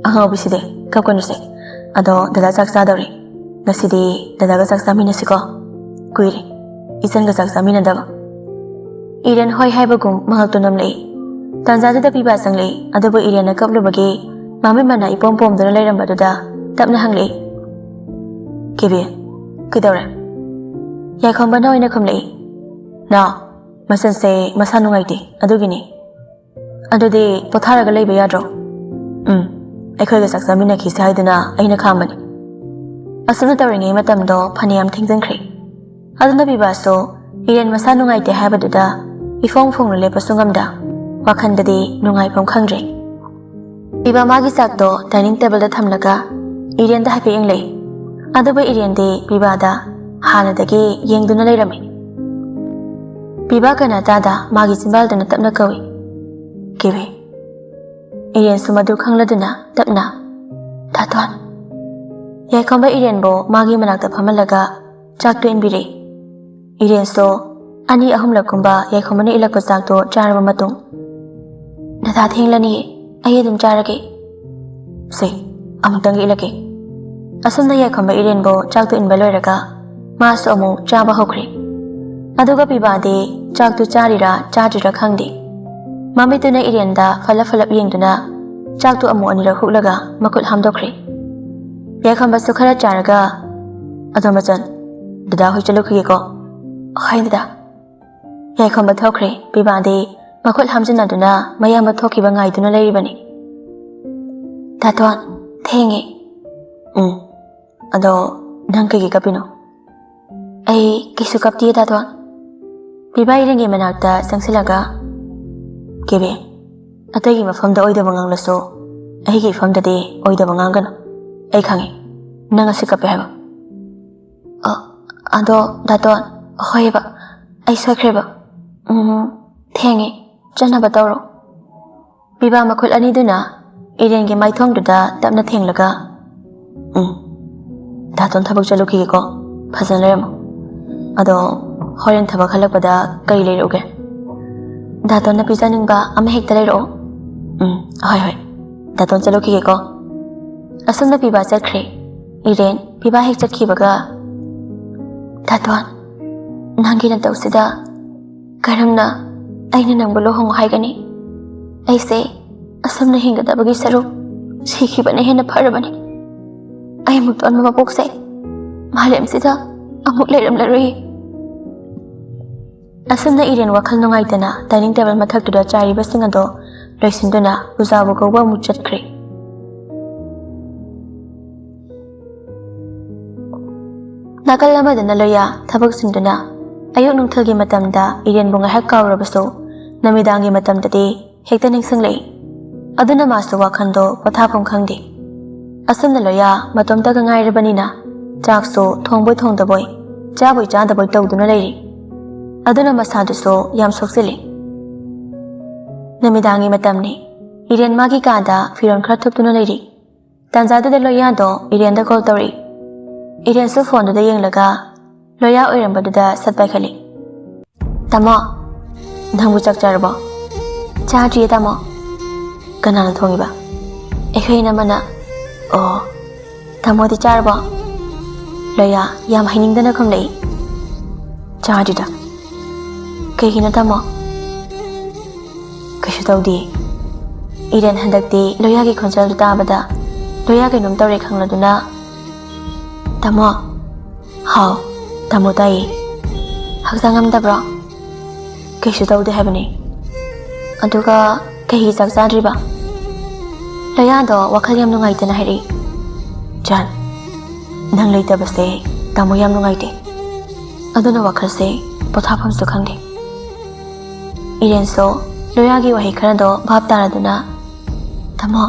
ꯑꯉꯥꯎꯕꯤꯁꯤꯗꯤ, ꯀꯞꯀꯅꯨꯁꯦ꯫ ꯑꯗꯣ ꯗꯗꯥ ꯆꯥꯛ ꯆꯥꯗꯧꯔꯦ꯫ ꯉꯁꯤꯗꯤ ꯗꯗꯥꯒ ꯆꯥꯛ ꯆꯥꯃꯤꯟꯅꯁꯤꯀꯣ꯫ ꯀꯨꯏꯔꯦ ꯏꯆꯟꯒ ꯆꯥꯛ ꯆꯥꯃꯤꯟꯅꯗꯕ꯫" ꯏꯔꯦꯟ ꯍꯣꯏ ꯍꯥꯏꯕꯒꯨꯝ ꯃꯍꯥꯛꯇꯨ ꯅꯣꯝꯂꯛꯏ꯫ ꯇꯥꯟꯖꯥꯗꯨꯗ ꯄꯤꯕꯥ ꯆꯪꯂꯛꯏ꯫ ꯑꯗꯨꯕꯨ ꯏꯔꯦꯟꯅ ꯀꯞꯂꯨꯕꯒꯤ ꯃꯃꯤꯠ ꯃꯅꯥ ꯏꯄꯣꯝ ꯄꯣꯝꯗꯨꯅ ꯂꯩꯔꯝꯕꯗꯨꯗ ꯇꯞꯅ ꯍꯪꯂꯛꯏ, "ꯀꯦꯕꯤ, ꯀꯩꯗꯧꯔꯦ? ꯌꯥꯏꯈꯣꯝꯕꯅ ꯑꯣꯏꯅ ꯈꯨꯝꯂꯛꯏ, ꯅꯥꯎ, ꯃꯆꯟꯁꯦ ꯃꯁꯥ ꯅꯨꯡꯉꯥꯏꯇꯦ, ꯑꯗꯨꯒꯤꯅꯤ꯫ ꯑꯗꯨꯗꯤ ꯄꯣꯊꯥꯔꯒ ꯂꯩꯕ ꯌꯥꯗ꯭ꯔꯣ?" "ꯎꯝ, ꯑꯩꯈꯣꯏꯒ ꯆꯥꯛ ꯆꯥꯃꯤꯟꯅꯈꯤꯁꯦ ꯍꯥꯏꯗꯨꯅ ꯑꯩꯅ ꯈꯥꯝꯕꯅꯤ꯫" ꯑꯁꯨꯝꯅ ꯇꯧꯔꯤꯉꯩ ꯃꯇꯝꯗꯣ ꯐꯅꯌꯥꯝ ꯊꯦꯡꯖꯤꯟꯈ꯭ꯔꯦ꯫ ꯑꯗꯨꯅ ꯕꯤꯕꯥꯁꯨ ꯏꯔꯦꯟ ꯃꯁꯥ ꯅꯨꯡꯉꯥꯏꯇꯦ ꯍꯥꯏꯕꯗꯨꯗ ꯏꯐꯣꯡ ꯐꯣꯡꯅ ꯂꯦꯞꯄꯁꯨ ꯉꯝꯗ, ꯋꯥꯈꯜꯗꯗꯤ ꯅꯨꯡꯉꯥꯏꯐꯝ ꯈꯪꯗ꯭ꯔꯦ꯫ ꯕꯤꯕꯥ ꯃꯥꯒꯤ ꯆꯥꯛꯇꯣ ꯗꯥꯏꯅꯤꯡ ꯇꯦꯕꯜꯗ ꯊꯝꯂꯒ ꯏꯔꯦꯟꯗ ꯍꯥꯏꯐꯦꯠ ꯌꯦꯡꯂꯛꯏ꯫ ꯑꯗꯨꯕꯨ ꯏꯔꯦꯟꯗꯤ ꯕꯤꯕꯥꯗ ꯍꯥꯟꯅꯗꯒꯤ ꯌꯦꯡꯗꯨꯅ ꯂꯩꯔꯝꯃꯤ꯫ ꯕꯤꯕꯥ ꯀꯅꯥꯇꯥꯗ ꯃꯥꯒꯤ ꯆꯤꯟꯕꯥꯜꯗꯨꯅ ꯇꯞꯅ ꯀꯧꯏ, "ꯀꯦꯕꯤ꯫" ꯏꯔꯦꯟꯁꯨ ꯃꯗꯨ ꯈꯪꯂꯗꯨꯅ ꯇꯞꯅ, "ꯗꯥꯇꯣꯟ!" ꯌꯥꯏꯈꯣꯝꯕ ꯏꯔꯦꯟꯕꯨ ꯃꯥꯒꯤ ꯃꯅꯥꯛꯇ ꯐꯝꯍꯜꯂꯒ ꯆꯥꯛꯇꯨ ꯏꯟꯕꯤꯔꯦ꯫ ꯏꯔꯦꯟꯁꯨ ꯑꯅꯤ ꯑꯍꯨꯝꯂꯛꯀꯨꯝꯕ ꯌꯥꯏꯈꯣꯝꯕꯅ ꯏꯜꯂꯛꯄ ꯆꯥꯛꯇꯨ ꯆꯥꯔꯕ ꯃꯇꯨꯡ, "ꯗꯥꯗꯥ ꯊꯦꯡꯂꯅꯤꯌꯦ, ꯑꯩ ꯑꯗꯨꯝ ꯆꯥꯔꯒꯦ꯫ ꯁꯦ, ꯑꯃꯨꯛꯇꯪꯒ ꯏꯜꯂꯛꯀꯦ꯫" ꯑꯁꯨꯝꯅ ꯌꯥꯏꯈꯣꯝꯕ ꯏꯔꯦꯟꯕꯨ ꯆꯥꯛꯇꯨ ꯏꯟꯕ ꯂꯣꯏꯔꯒ ꯃꯥꯁꯨ ꯑꯃꯨꯛ ꯆꯥꯕ ꯍꯧꯈ꯭ꯔꯦ꯫ ꯑꯗꯨꯒ ꯄꯤꯕꯥꯗꯤ ꯆꯥꯛꯇꯨ ꯆꯥꯔꯤꯔꯥ ꯆꯥꯗ꯭ꯔꯤꯔꯥ ꯈꯪꯗꯦ, ꯃꯃꯤꯠꯇꯨꯅ ꯏꯔꯦꯟꯗ ꯐꯠꯂꯞ ꯐꯠꯂꯞ ꯌꯦꯡꯗꯨꯅ ꯆꯥꯛꯇꯨ ꯑꯃꯨꯛ ꯑꯅꯤꯔꯛ ꯍꯨꯛꯂꯒ ꯃꯈꯨꯠ ꯍꯥꯝꯗꯣꯛꯈ꯭ꯔꯦ꯫ ꯌꯥꯏꯈꯣꯝꯕꯁꯨ ꯈꯔ ꯆꯥꯔꯒ, "ꯑꯗꯣ ꯃꯆꯟ, ꯗꯥꯗꯥ ꯍꯣꯏ ꯆꯠꯂꯨꯈꯤꯒꯦꯀꯣ꯫" "ꯍꯣꯏ ꯗꯥꯗꯥ꯫" ꯌꯥꯏꯈꯣꯝꯕ ꯊꯣꯛꯈ꯭ꯔꯦ꯫ ꯄꯤꯕꯥꯗꯤ ꯃꯈꯨꯠ ꯍꯥꯝꯖꯤꯟꯅꯗꯨꯅ ꯃꯌꯥꯝꯕ ꯊꯣꯛꯈꯤꯕ ꯉꯥꯏꯗꯨꯅ ꯂꯩꯔꯤꯕꯅꯤ꯫ "ꯗꯥꯇꯣꯟ, ꯊꯦꯡꯉꯦ꯫" "ꯎꯝ, ꯑꯗꯣ ꯅꯪ ꯀꯩꯒꯤ ꯀꯞꯄꯤꯅꯣ?" "ꯑꯩ ꯀꯩꯁꯨ ꯀꯞꯇꯤꯌꯦ ꯗꯥꯇꯣꯟ꯫" ꯄꯤꯕꯥ ꯏꯔꯦꯟꯒꯤ ꯃꯅꯥꯛꯇ ꯆꯪꯁꯤꯜꯂꯒ, "ꯀꯦꯕꯤ, ꯑꯇꯩꯒꯤ ꯃꯐꯝꯗ ꯑꯣꯏꯗꯕ ꯉꯥꯡꯂꯁꯨ ꯑꯩꯒꯤ ꯏꯐꯝꯗꯗꯤ ꯑꯣꯏꯗꯕ ꯉꯥꯡꯒꯅꯨ꯫ ꯑꯩ ꯈꯪꯉꯦ ꯅꯪ ꯉꯁꯤ ꯀꯞꯄꯦ ꯍꯥꯏꯕ꯫" "ꯑ, ꯑꯗꯣ ꯗꯥꯇꯣꯟ, ꯍꯣꯏꯕ, ꯑꯩ ꯁꯣꯏꯈ꯭ꯔꯦꯕ꯫ ꯎꯝ, ꯊꯦꯡꯉꯦ, ꯆꯠꯅꯕ ꯇꯧꯔꯣ꯫" ꯄꯤꯕꯥ ꯃꯈꯨꯠ ꯑꯅꯤꯗꯨꯅ ꯏꯔꯦꯟꯒꯤ ꯃꯥꯏꯊꯣꯡꯗꯨꯗ ꯇꯞꯅ ꯊꯦꯡꯂꯒ, "ꯎꯝ, ꯗꯥꯇꯣꯟ ꯊꯕꯛ ꯆꯠꯂꯨꯈꯤꯒꯦꯀꯣ, ꯐꯖꯅ ꯂꯩꯔꯝꯃꯣ꯫ ꯑꯗꯣ ꯍꯣꯔꯦꯟ ꯊꯕꯛ ꯍꯜꯂꯛꯄꯗ ꯀꯔꯤ ꯂꯩꯔꯛꯎꯒꯦ?" "ꯗꯥꯇꯣꯟꯅ ꯄꯤꯖꯅꯤꯡꯕ ꯑꯃ ꯍꯦꯛꯇ ꯂꯩꯔꯛꯑꯣ꯫" "ꯎꯝ, ꯍꯣꯏ ꯍꯣꯏ, ꯗꯥꯇꯣꯟ ꯆꯠꯂꯨꯈꯤꯒꯦꯀꯣ꯫" ꯑꯁꯨꯝꯅ ꯄꯤꯕꯥ ꯆꯠꯈ꯭ꯔꯦ꯫ ꯏꯔꯦꯟ ꯄꯤꯕꯥ ꯍꯦꯛ ꯆꯠꯈꯤꯕꯒ, "ꯗꯥꯇꯣꯟ, ꯅꯪꯒꯤ ꯅꯇꯧꯁꯤꯗ ꯀꯔꯝꯅ ꯑꯩꯅ ꯅꯪꯕꯨ ꯂꯨꯍꯣꯡꯉꯨ ꯍꯥꯏꯒꯅꯤ? ꯑꯩꯁꯦ ꯑꯁꯨꯝꯅ ꯍꯤꯡꯒꯗꯕꯒꯤ ꯁꯔꯨꯛ ꯁꯤꯈꯤꯕꯅ ꯍꯦꯟꯅ ꯐꯔꯕꯅꯤ꯫ ꯑꯩꯃꯨꯛ ꯇꯣꯟꯕ ꯃꯄꯣꯛꯁꯦ ꯃꯥꯂꯦꯝꯁꯤꯗ ꯑꯃꯨꯛ ꯂꯩꯔꯝꯂꯔꯣꯏ꯫" ꯑꯁꯨꯝꯅ ꯏꯔꯦꯟ ꯋꯥꯈꯜ ꯅꯨꯡꯉꯥꯏꯇꯅ dining table ꯃꯊꯛꯇꯨꯗ ꯆꯥꯏꯔꯤꯕꯁꯤꯡ ꯑꯗꯣ ꯂꯣꯏꯁꯤꯟꯗꯨꯅ ꯄꯨꯖꯥꯕꯨ ꯀꯧꯕ ꯑꯃꯨꯛ ꯆꯠꯈ꯭ꯔꯦ꯫ ꯅꯥꯀꯜ ꯑꯃꯗꯅ ꯂꯣꯌꯥ ꯊꯕꯛ ꯆꯤꯟꯗꯨꯅ ꯑꯌꯨꯛ ꯅꯨꯡꯊꯤꯜꯒꯤ ꯃꯇꯝꯗ ꯏꯔꯦꯟꯕꯨ ꯉꯥꯏꯍꯥꯛ ꯀꯥꯎꯔꯕꯁꯨ, ꯅꯨꯃꯤꯗꯥꯡꯒꯤ ꯃꯇꯝꯗꯗꯤ ꯍꯦꯛꯇ ꯅꯤꯡꯁꯤꯡꯂꯛꯏ꯫ ꯑꯗꯨꯅ ꯃꯥꯁꯨ ꯋꯥꯈꯜꯗꯣ ꯄꯣꯊꯥꯐꯝ ꯈꯪꯗꯦ꯫ ꯑꯁꯨꯝꯅ ꯂꯣꯌꯥ ꯃꯇꯣꯝꯇꯒ ꯉꯥꯏꯔꯕꯅꯤꯅ ꯆꯥꯛꯁꯨ ꯊꯣꯡꯕꯣꯏ ꯊꯣꯡꯗꯕꯣꯏ, ꯆꯥꯕꯣꯏ ꯆꯥꯗꯕꯣꯏ ꯇꯧꯗꯨꯅ ꯂꯩꯔꯤ꯫ ꯑꯗꯨꯅ ꯃꯁꯥꯗꯨꯁꯨ ꯌꯥꯝ ꯁꯣꯛꯆꯤꯜꯂꯤ꯫ ꯅꯨꯃꯤꯗꯥꯡꯒꯤ ꯃꯇꯝꯅꯤ꯫ ꯏꯔꯦꯟ ꯃꯥꯒꯤ ꯀꯥꯗ ꯐꯤꯔꯣꯜ ꯈꯔ ꯊꯨꯞꯇꯨꯅ ꯂꯩꯔꯤ꯫ ꯇꯥꯟꯖꯥꯗꯨꯗ ꯂꯣꯌꯥꯗꯣ ꯏꯔꯦꯟꯗ ꯀꯣꯜ ꯇꯧꯔꯛꯏ꯫ ꯏꯔꯦꯟꯁꯨ ꯐꯣꯟꯗꯨꯗ ꯌꯦꯡꯂꯒ ꯂꯣꯌꯥ ꯑꯣꯏꯔꯝꯕꯗꯨꯗ ꯁꯠ ꯄꯥꯏꯈꯠꯂꯤ꯫ "ꯇꯥꯃꯣ, ꯅꯪꯕꯨ ꯆꯥꯛ ꯆꯥꯔꯕꯣ?" "ꯆꯥꯗ꯭ꯔꯤꯌꯦ ꯇꯥꯃꯣ꯫" "ꯀꯅꯥꯅ ꯊꯣꯡꯉꯤꯕ?" "ꯑꯩꯈꯣꯏ ꯏꯅꯝꯃꯅ꯫" "ꯑꯣ, ꯇꯥꯃꯣꯗꯤ ꯆꯥꯔꯕꯣ?" ꯂꯣꯌꯥ ꯌꯥꯝ ꯍꯩꯅꯤꯡꯗꯅ ꯈꯨꯝꯂꯛꯏ꯫ "ꯆꯥꯗ꯭ꯔꯤꯗ꯫" "ꯀꯩꯒꯤꯅꯣ ꯇꯥꯃꯣ?" "ꯀꯩꯁꯨ ꯇꯧꯗꯦ꯫" ꯏꯔꯦꯟ ꯍꯟꯗꯛꯇꯤ ꯂꯣꯌꯥꯒꯤ ꯈꯣꯟꯖꯦꯜꯗꯨ ꯇꯥꯕꯗ ꯂꯣꯌꯥ ꯀꯩꯅꯣꯝ ꯇꯧꯔꯦ ꯈꯪꯂꯗꯨꯅ, "ꯇꯥꯃꯣ꯫" "ꯍꯥꯎ, ꯇꯥꯃꯣ ꯇꯥꯏꯌꯦ꯫" "ꯍꯛꯆꯥꯡ ꯉꯝꯗꯕ꯭ꯔꯣ?" "ꯀꯩꯁꯨ ꯇꯧꯗꯦ ꯍꯥꯏꯕꯅꯦ꯫" "ꯑꯗꯨꯒ ꯀꯩꯒꯤ ꯆꯥꯛ ꯆꯥꯗ꯭ꯔꯤꯕ?" ꯂꯣꯌꯥꯗꯣ ꯋꯥꯈꯜ ꯌꯥꯝ ꯅꯨꯡꯉꯥꯏꯇꯅ ꯍꯥꯏꯔꯛꯏ꯫ "ꯖꯥꯟ, ꯅꯪ ꯂꯩꯇꯕꯁꯦ ꯇꯥꯃꯣ ꯌꯥꯝ ꯅꯨꯡꯉꯥꯏꯇꯦ꯫ ꯑꯗꯨꯅ ꯋꯥꯈꯜꯁꯦ ꯄꯣꯊꯥꯐꯝꯁꯨ ꯈꯪꯗꯦ꯫" ꯏꯔꯦꯟꯁꯨ ꯂꯣꯌꯥꯒꯤ ꯋꯥꯍꯩ ꯈꯔꯗꯣ ꯚꯥꯞ ꯇꯥꯔꯗꯨꯅ, "ꯇꯥꯃꯣ,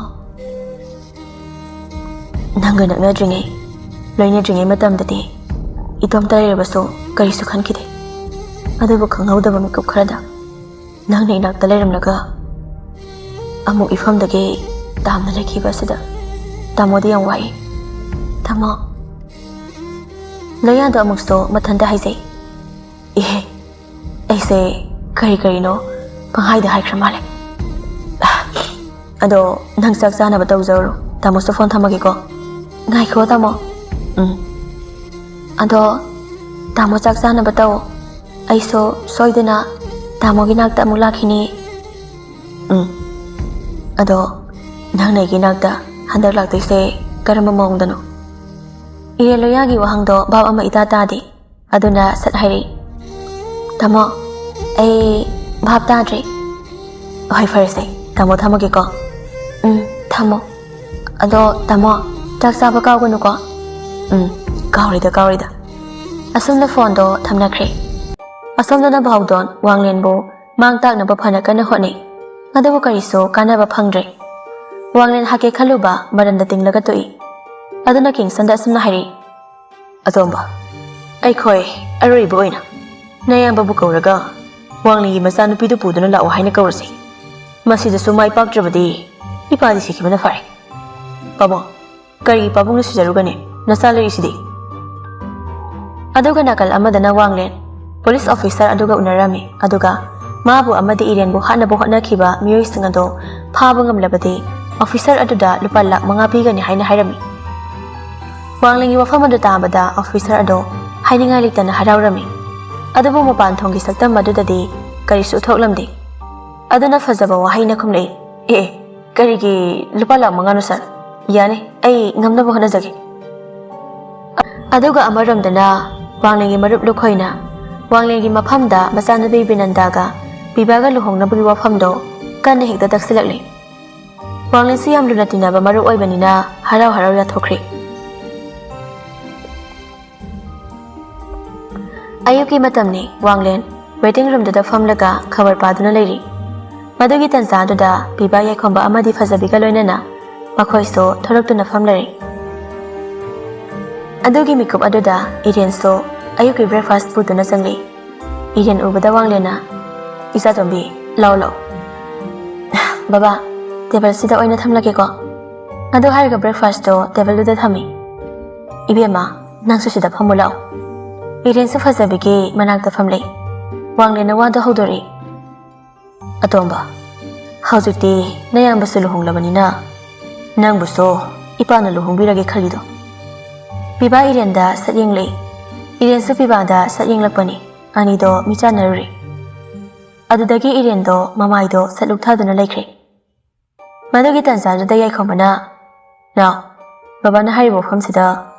ꯅꯪꯒ ꯅꯛꯅꯗ꯭ꯔꯤꯉꯩ, ꯂꯣꯏꯅꯗ꯭ꯔꯤꯉꯩ ꯃꯇꯝꯗꯗꯤ ꯏꯇꯣꯝꯇ ꯂꯩꯔꯕꯁꯨ ꯀꯔꯤꯁꯨ ꯈꯟꯈꯤꯗꯦ꯫ ꯑꯗꯨꯕꯨ ꯈꯪꯍꯧꯗꯕ ꯃꯤꯀꯨꯞ ꯈꯔꯗ ꯅꯪꯅ ꯏꯅꯥꯛꯇ ꯂꯩꯔꯝꯂꯒ ꯑꯃꯨꯛ ꯏꯐꯝꯗꯒꯤ ꯇꯥꯝꯅ ꯂꯩꯈꯤꯕ ꯑꯁꯤꯗ ꯇꯥꯃꯣꯗꯤ ꯌꯥꯝ ꯋꯥꯏ꯫ ꯇꯥꯃꯣ꯫" ꯂꯣꯌꯥꯗꯣ ꯑꯃꯨꯛꯁꯨ ꯃꯊꯟꯇ ꯍꯥꯏꯖꯩ꯫ "ꯏꯍꯦ, ꯑꯩꯁꯦ ꯀꯔꯤ ꯀꯔꯤꯅꯣ ꯄꯪꯍꯥꯏꯗ ꯍꯥꯏꯈ꯭ꯔ ꯃꯥꯜꯂꯦ꯫ ꯑꯗꯣ ꯅꯪ ꯆꯥꯛ ꯆꯥꯅꯕ ꯇꯧꯖꯧꯔꯣ, ꯇꯥꯃꯣꯁꯨ ꯐꯣꯟ ꯊꯝꯃꯒꯦꯀꯣ꯫" "ꯉꯥꯏꯈꯣ ꯇꯥꯃꯣ꯫" "ꯎꯝ꯫ ꯑꯗꯣ ꯇꯥꯃꯣ ꯆꯥꯛ ꯆꯥꯅꯕ ꯇꯧ꯫ ꯑꯩꯁꯨ ꯁꯣꯏꯗꯅ ꯇꯥꯃꯣꯒꯤ ꯅꯥꯛꯇ ꯑꯃꯨꯛ ꯂꯥꯛꯈꯤꯅꯤ꯫" "ꯎꯝ꯫ ꯑꯗꯣ ꯅꯪꯅ ꯑꯩꯒꯤ ꯅꯥꯛꯇ ꯍꯟꯗꯛ ꯂꯥꯛꯇꯣꯏꯁꯦ ꯀꯔꯝꯕ ꯃꯑꯣꯡꯗꯅꯣ?" ꯏꯔꯦꯟ ꯂꯣꯌꯥꯒꯤ ꯋꯥꯍꯪꯗꯣ ꯚꯥꯞ ꯑꯃ ꯏꯇꯥ ꯇꯥꯗꯦ꯫ ꯑꯗꯨꯅ ꯁꯠ ꯍꯥꯏꯔꯛꯏ, "ꯇꯥꯃꯣ, ꯑꯩ ꯚꯥꯞ ꯇꯥꯗ꯭ꯔꯦ꯫" "ꯍꯣꯏ, ꯐꯔꯦꯁꯦ, ꯇꯥꯃꯣ ꯊꯝꯃꯒꯦꯀꯣ꯫" "ꯎꯝ, ꯊꯝꯃꯣ꯫ ꯑꯗꯣ ꯇꯥꯃꯣ, ꯆꯥꯛ ꯆꯥꯕ ꯀꯥꯎꯒꯅꯨꯀꯣ꯫" "ꯎꯝ, ꯀꯥꯎꯔꯣꯏꯗ, ꯀꯥꯎꯔꯣꯏꯗ꯫" ꯑꯁꯣꯝꯗ ꯐꯣꯟꯗꯣ ꯊꯝꯅꯈ꯭ꯔꯦ꯫ ꯑꯁꯣꯝꯗꯅ ꯚꯥꯎꯗꯣꯟ ꯋꯥꯡꯂꯦꯟꯕꯨ ꯃꯥꯡ ꯇꯥꯛꯅꯕ ꯐꯅ ꯀꯟꯅ ꯍꯣꯠꯅꯩ꯫ ꯑꯗꯨꯕꯨ ꯀꯔꯤꯁꯨ ꯀꯥꯟꯅꯕ ꯐꯪꯗ꯭ꯔꯦ꯫ ꯋꯥꯡꯂꯦꯟ ꯍꯥꯠꯀꯦ ꯈꯜꯂꯨꯕ ꯃꯔꯟꯗ ꯇꯤꯡꯂꯒ ꯇꯣꯛꯏ꯫ ꯑꯗꯨꯅ ꯀꯤꯡꯁꯟꯗ ꯑꯁꯨꯝꯅ ꯍꯥꯏꯔꯛꯏ, "ꯑꯇꯣꯝꯕ, ꯑꯩꯈꯣꯏ ꯑꯔꯣꯏꯕ ꯑꯣꯏꯅ ꯅꯌꯥꯝꯕꯕꯨ ꯀꯧꯔꯒ ꯋꯥꯡꯂꯦꯟꯒꯤ ꯃꯆꯥꯅꯨꯄꯤꯗꯨ ꯄꯨꯗꯨꯅ ꯂꯥꯛꯑꯣ ꯍꯥꯏꯅ ꯀꯧꯔꯁꯤ꯫ ꯃꯁꯤꯗꯁꯨ ꯃꯥꯏ ꯄꯥꯛꯇ꯭ꯔꯕꯗꯤ ꯏꯄꯥꯗꯤ ꯁꯤꯈꯤꯕꯅ ꯐꯔꯦ꯫" "ꯄꯥꯕꯨꯡ, ꯀꯔꯤꯒꯤ ꯄꯥꯕꯨꯡ ꯅꯨꯡꯁꯤꯖꯔꯨꯒꯅꯤ? ꯅꯆꯥ ꯂꯩꯔꯤꯁꯤꯗꯤ?" ꯑꯗꯨꯒ ꯅꯥꯀꯜ ꯑꯃꯗꯅ ꯋꯥꯡꯂꯦꯟ ꯄꯨꯂꯤꯁ ꯑꯣꯐꯤꯁꯥꯔ ꯑꯗꯨꯒ ꯎꯅꯔꯝꯃꯤ꯫ ꯑꯗꯨꯒ ꯃꯥꯕꯨ ꯑꯃꯗꯤ ꯏꯔꯦꯟꯕꯨ ꯍꯥꯠꯅꯕ ꯍꯣꯠꯅꯈꯤꯕ ꯃꯤꯑꯣꯏꯁꯤꯡ ꯑꯗꯣ ꯐꯥꯕ ꯉꯝꯂꯕꯗꯤ ꯑꯣꯐꯤꯁꯥꯔ ꯑꯗꯨꯗ ꯂꯨꯄꯥ ꯂꯥꯈ ꯃꯉꯥ ꯄꯤꯒꯅꯤ ꯍꯥꯏꯅ ꯍꯥꯏꯔꯝꯃꯤ꯫ ꯋꯥꯡꯂꯦꯟꯒꯤ ꯋꯥꯐꯝ ꯑꯗꯨ ꯇꯥꯕꯗ ꯑꯣꯐꯤꯁꯥꯔ ꯑꯗꯣ ꯍꯥꯏꯅꯤꯡꯉꯥꯏ ꯂꯩꯇꯅ ꯍꯔꯥꯎꯔꯝꯃꯤ꯫ ꯑꯗꯨꯕꯨ ꯃꯄꯥꯟ ꯊꯣꯡꯒꯤ ꯁꯛꯇꯝ ꯑꯗꯨꯗꯗꯤ ꯀꯔꯤꯁꯨ ꯎꯠꯊꯣꯛꯂꯝꯗꯦ꯫ ꯑꯗꯨꯅ ꯐꯖꯕ ꯋꯥꯍꯩꯅ ꯈꯨꯝꯂꯛꯏ, "ꯑꯦ, ꯑꯦ, ꯀꯔꯤꯒꯤ ꯂꯨꯄꯥ ꯂꯥꯈ ꯃꯉꯥꯅꯣ ꯁꯥꯔ? ꯌꯥꯅꯤ, ꯑꯩ ꯉꯝꯅꯕ ꯍꯣꯠꯅꯖꯒꯦ"꯫ ꯑꯗꯨꯒ ꯑꯃꯔꯣꯝꯗꯅ ꯋꯥꯡꯂꯦꯟꯒꯤ ꯃꯔꯨꯞ ꯂꯨꯈꯣꯏꯅ ꯋꯥꯡꯂꯦꯟꯒꯤ ꯃꯐꯝꯗ ꯃꯆꯥꯅꯨꯄꯤ ꯕꯤꯅꯟꯗꯥꯒ ꯄꯤꯕꯥꯒ ꯂꯨꯍꯣꯡꯅꯕꯒꯤ ꯋꯥꯐꯝꯗꯣ ꯀꯟꯅ ꯍꯦꯛꯇ ꯇꯛꯁꯤꯜꯂꯛꯂꯤ꯫ ꯋꯥꯡꯂꯦꯟꯁꯨ ꯌꯥꯝ ꯂꯨꯅ ꯇꯤꯟꯅꯕ ꯃꯔꯨꯞ ꯑꯣꯏꯕꯅꯤꯅ ꯍꯔꯥꯎ ꯍꯔꯥꯎ ꯌꯥꯊꯣꯛꯈ꯭ꯔꯦ꯫ ꯑꯌꯨꯛꯀꯤ ꯃꯇꯝꯅꯤ꯫ ꯋꯥꯡꯂꯦꯟ ꯋꯦꯇꯤꯡ ꯔꯨꯝꯗꯨꯗ ꯐꯝꯂꯒ ꯈꯕꯔ ꯄꯥꯗꯨꯅ ꯂꯩꯔꯤ꯫ ꯃꯗꯨꯒꯤ ꯇꯟꯖꯥꯗꯨꯗ ꯄꯤꯕꯥ ꯌꯥꯏꯈꯣꯝꯕ ꯑꯃꯗꯤ ꯐꯖꯕꯤꯒ ꯂꯣꯏꯅꯅ ꯃꯈꯣꯏꯁꯨ ꯊꯣꯔꯛꯇꯨꯅ ꯐꯝꯂꯔꯦ꯫ ꯑꯗꯨꯒꯤ ꯃꯤꯀꯨꯞ ꯑꯗꯨꯗ ꯏꯔꯦꯟꯁꯨ ꯑꯌꯨꯛꯀꯤ ꯕ꯭ꯔꯦꯛꯐꯥꯁ ꯄꯨꯗꯨꯅ ꯆꯪꯂꯛꯏ꯫ ꯏꯔꯦꯟ ꯎꯕꯗ ꯋꯥꯡꯂꯦꯟꯅ, "ꯏꯆꯥꯇꯣꯝꯕꯤ, ꯂꯥꯛꯑꯣ, ꯂꯥꯛꯑꯣ꯫" "ꯕꯕꯥ, ꯇꯦꯕꯜꯁꯤꯗ ꯑꯣꯏꯅ ꯊꯝꯂꯒꯦꯀꯣ꯫" ꯑꯗꯨ ꯍꯥꯏꯔꯒ ꯕ꯭ꯔꯦꯛꯐꯥꯁꯇꯣ ꯇꯦꯕꯜꯗꯨꯗ ꯊꯝꯃꯤ꯫ "ꯏꯕꯦꯝꯃ, ꯅꯪꯁꯨ ꯁꯤꯗ ꯐꯝꯃꯨ ꯂꯥꯛꯑꯣ꯫" ꯏꯔꯦꯟꯁꯨ ꯐꯖꯕꯤꯒꯤ ꯃꯅꯥꯛꯇ ꯐꯝꯂꯦ꯫ ꯋꯥꯡꯂꯦꯟꯅ ꯋꯥꯗꯣ ꯍꯧꯗꯣꯔꯛꯏ꯫ "ꯑꯇꯣꯝꯕ, ꯍꯧꯖꯤꯛꯇꯤ ꯅꯌꯥꯝꯕꯁꯨ ꯂꯨꯍꯣꯡꯂꯕꯅꯤꯅ ꯅꯪꯕꯨꯁꯨ ꯏꯄꯥꯅ ꯂꯨꯍꯣꯡꯕꯤꯔꯒꯦ ꯈꯜꯂꯤꯗꯣ꯫" ꯄꯤꯕꯥ ꯏꯔꯦꯟꯗ ꯁꯠ ꯌꯦꯡꯂꯛꯏ꯫ ꯏꯔꯦꯟꯁꯨ ꯄꯤꯕꯥꯗ ꯁꯠ ꯌꯦꯡꯂꯛꯄꯅꯤ꯫ ꯑꯅꯤꯗꯣ ꯃꯤꯆꯥꯟꯅꯔꯨꯔꯦ꯫ ꯑꯗꯨꯗꯒꯤ ꯏꯔꯦꯟꯗꯣ ꯃꯃꯥꯏꯗꯣ ꯁꯠ ꯂꯨꯛꯊꯗꯨꯅ ꯂꯩꯈ꯭ꯔꯦ꯫ ꯃꯗꯨꯒꯤ ꯇꯟꯖꯥꯗꯨꯗ ꯌꯥꯏꯈꯣꯝꯕꯅ, "ꯅꯥꯎ, ꯕꯕꯥꯅ ꯍꯥꯏꯔꯤꯕ ꯋꯥꯐꯝꯁꯤꯗ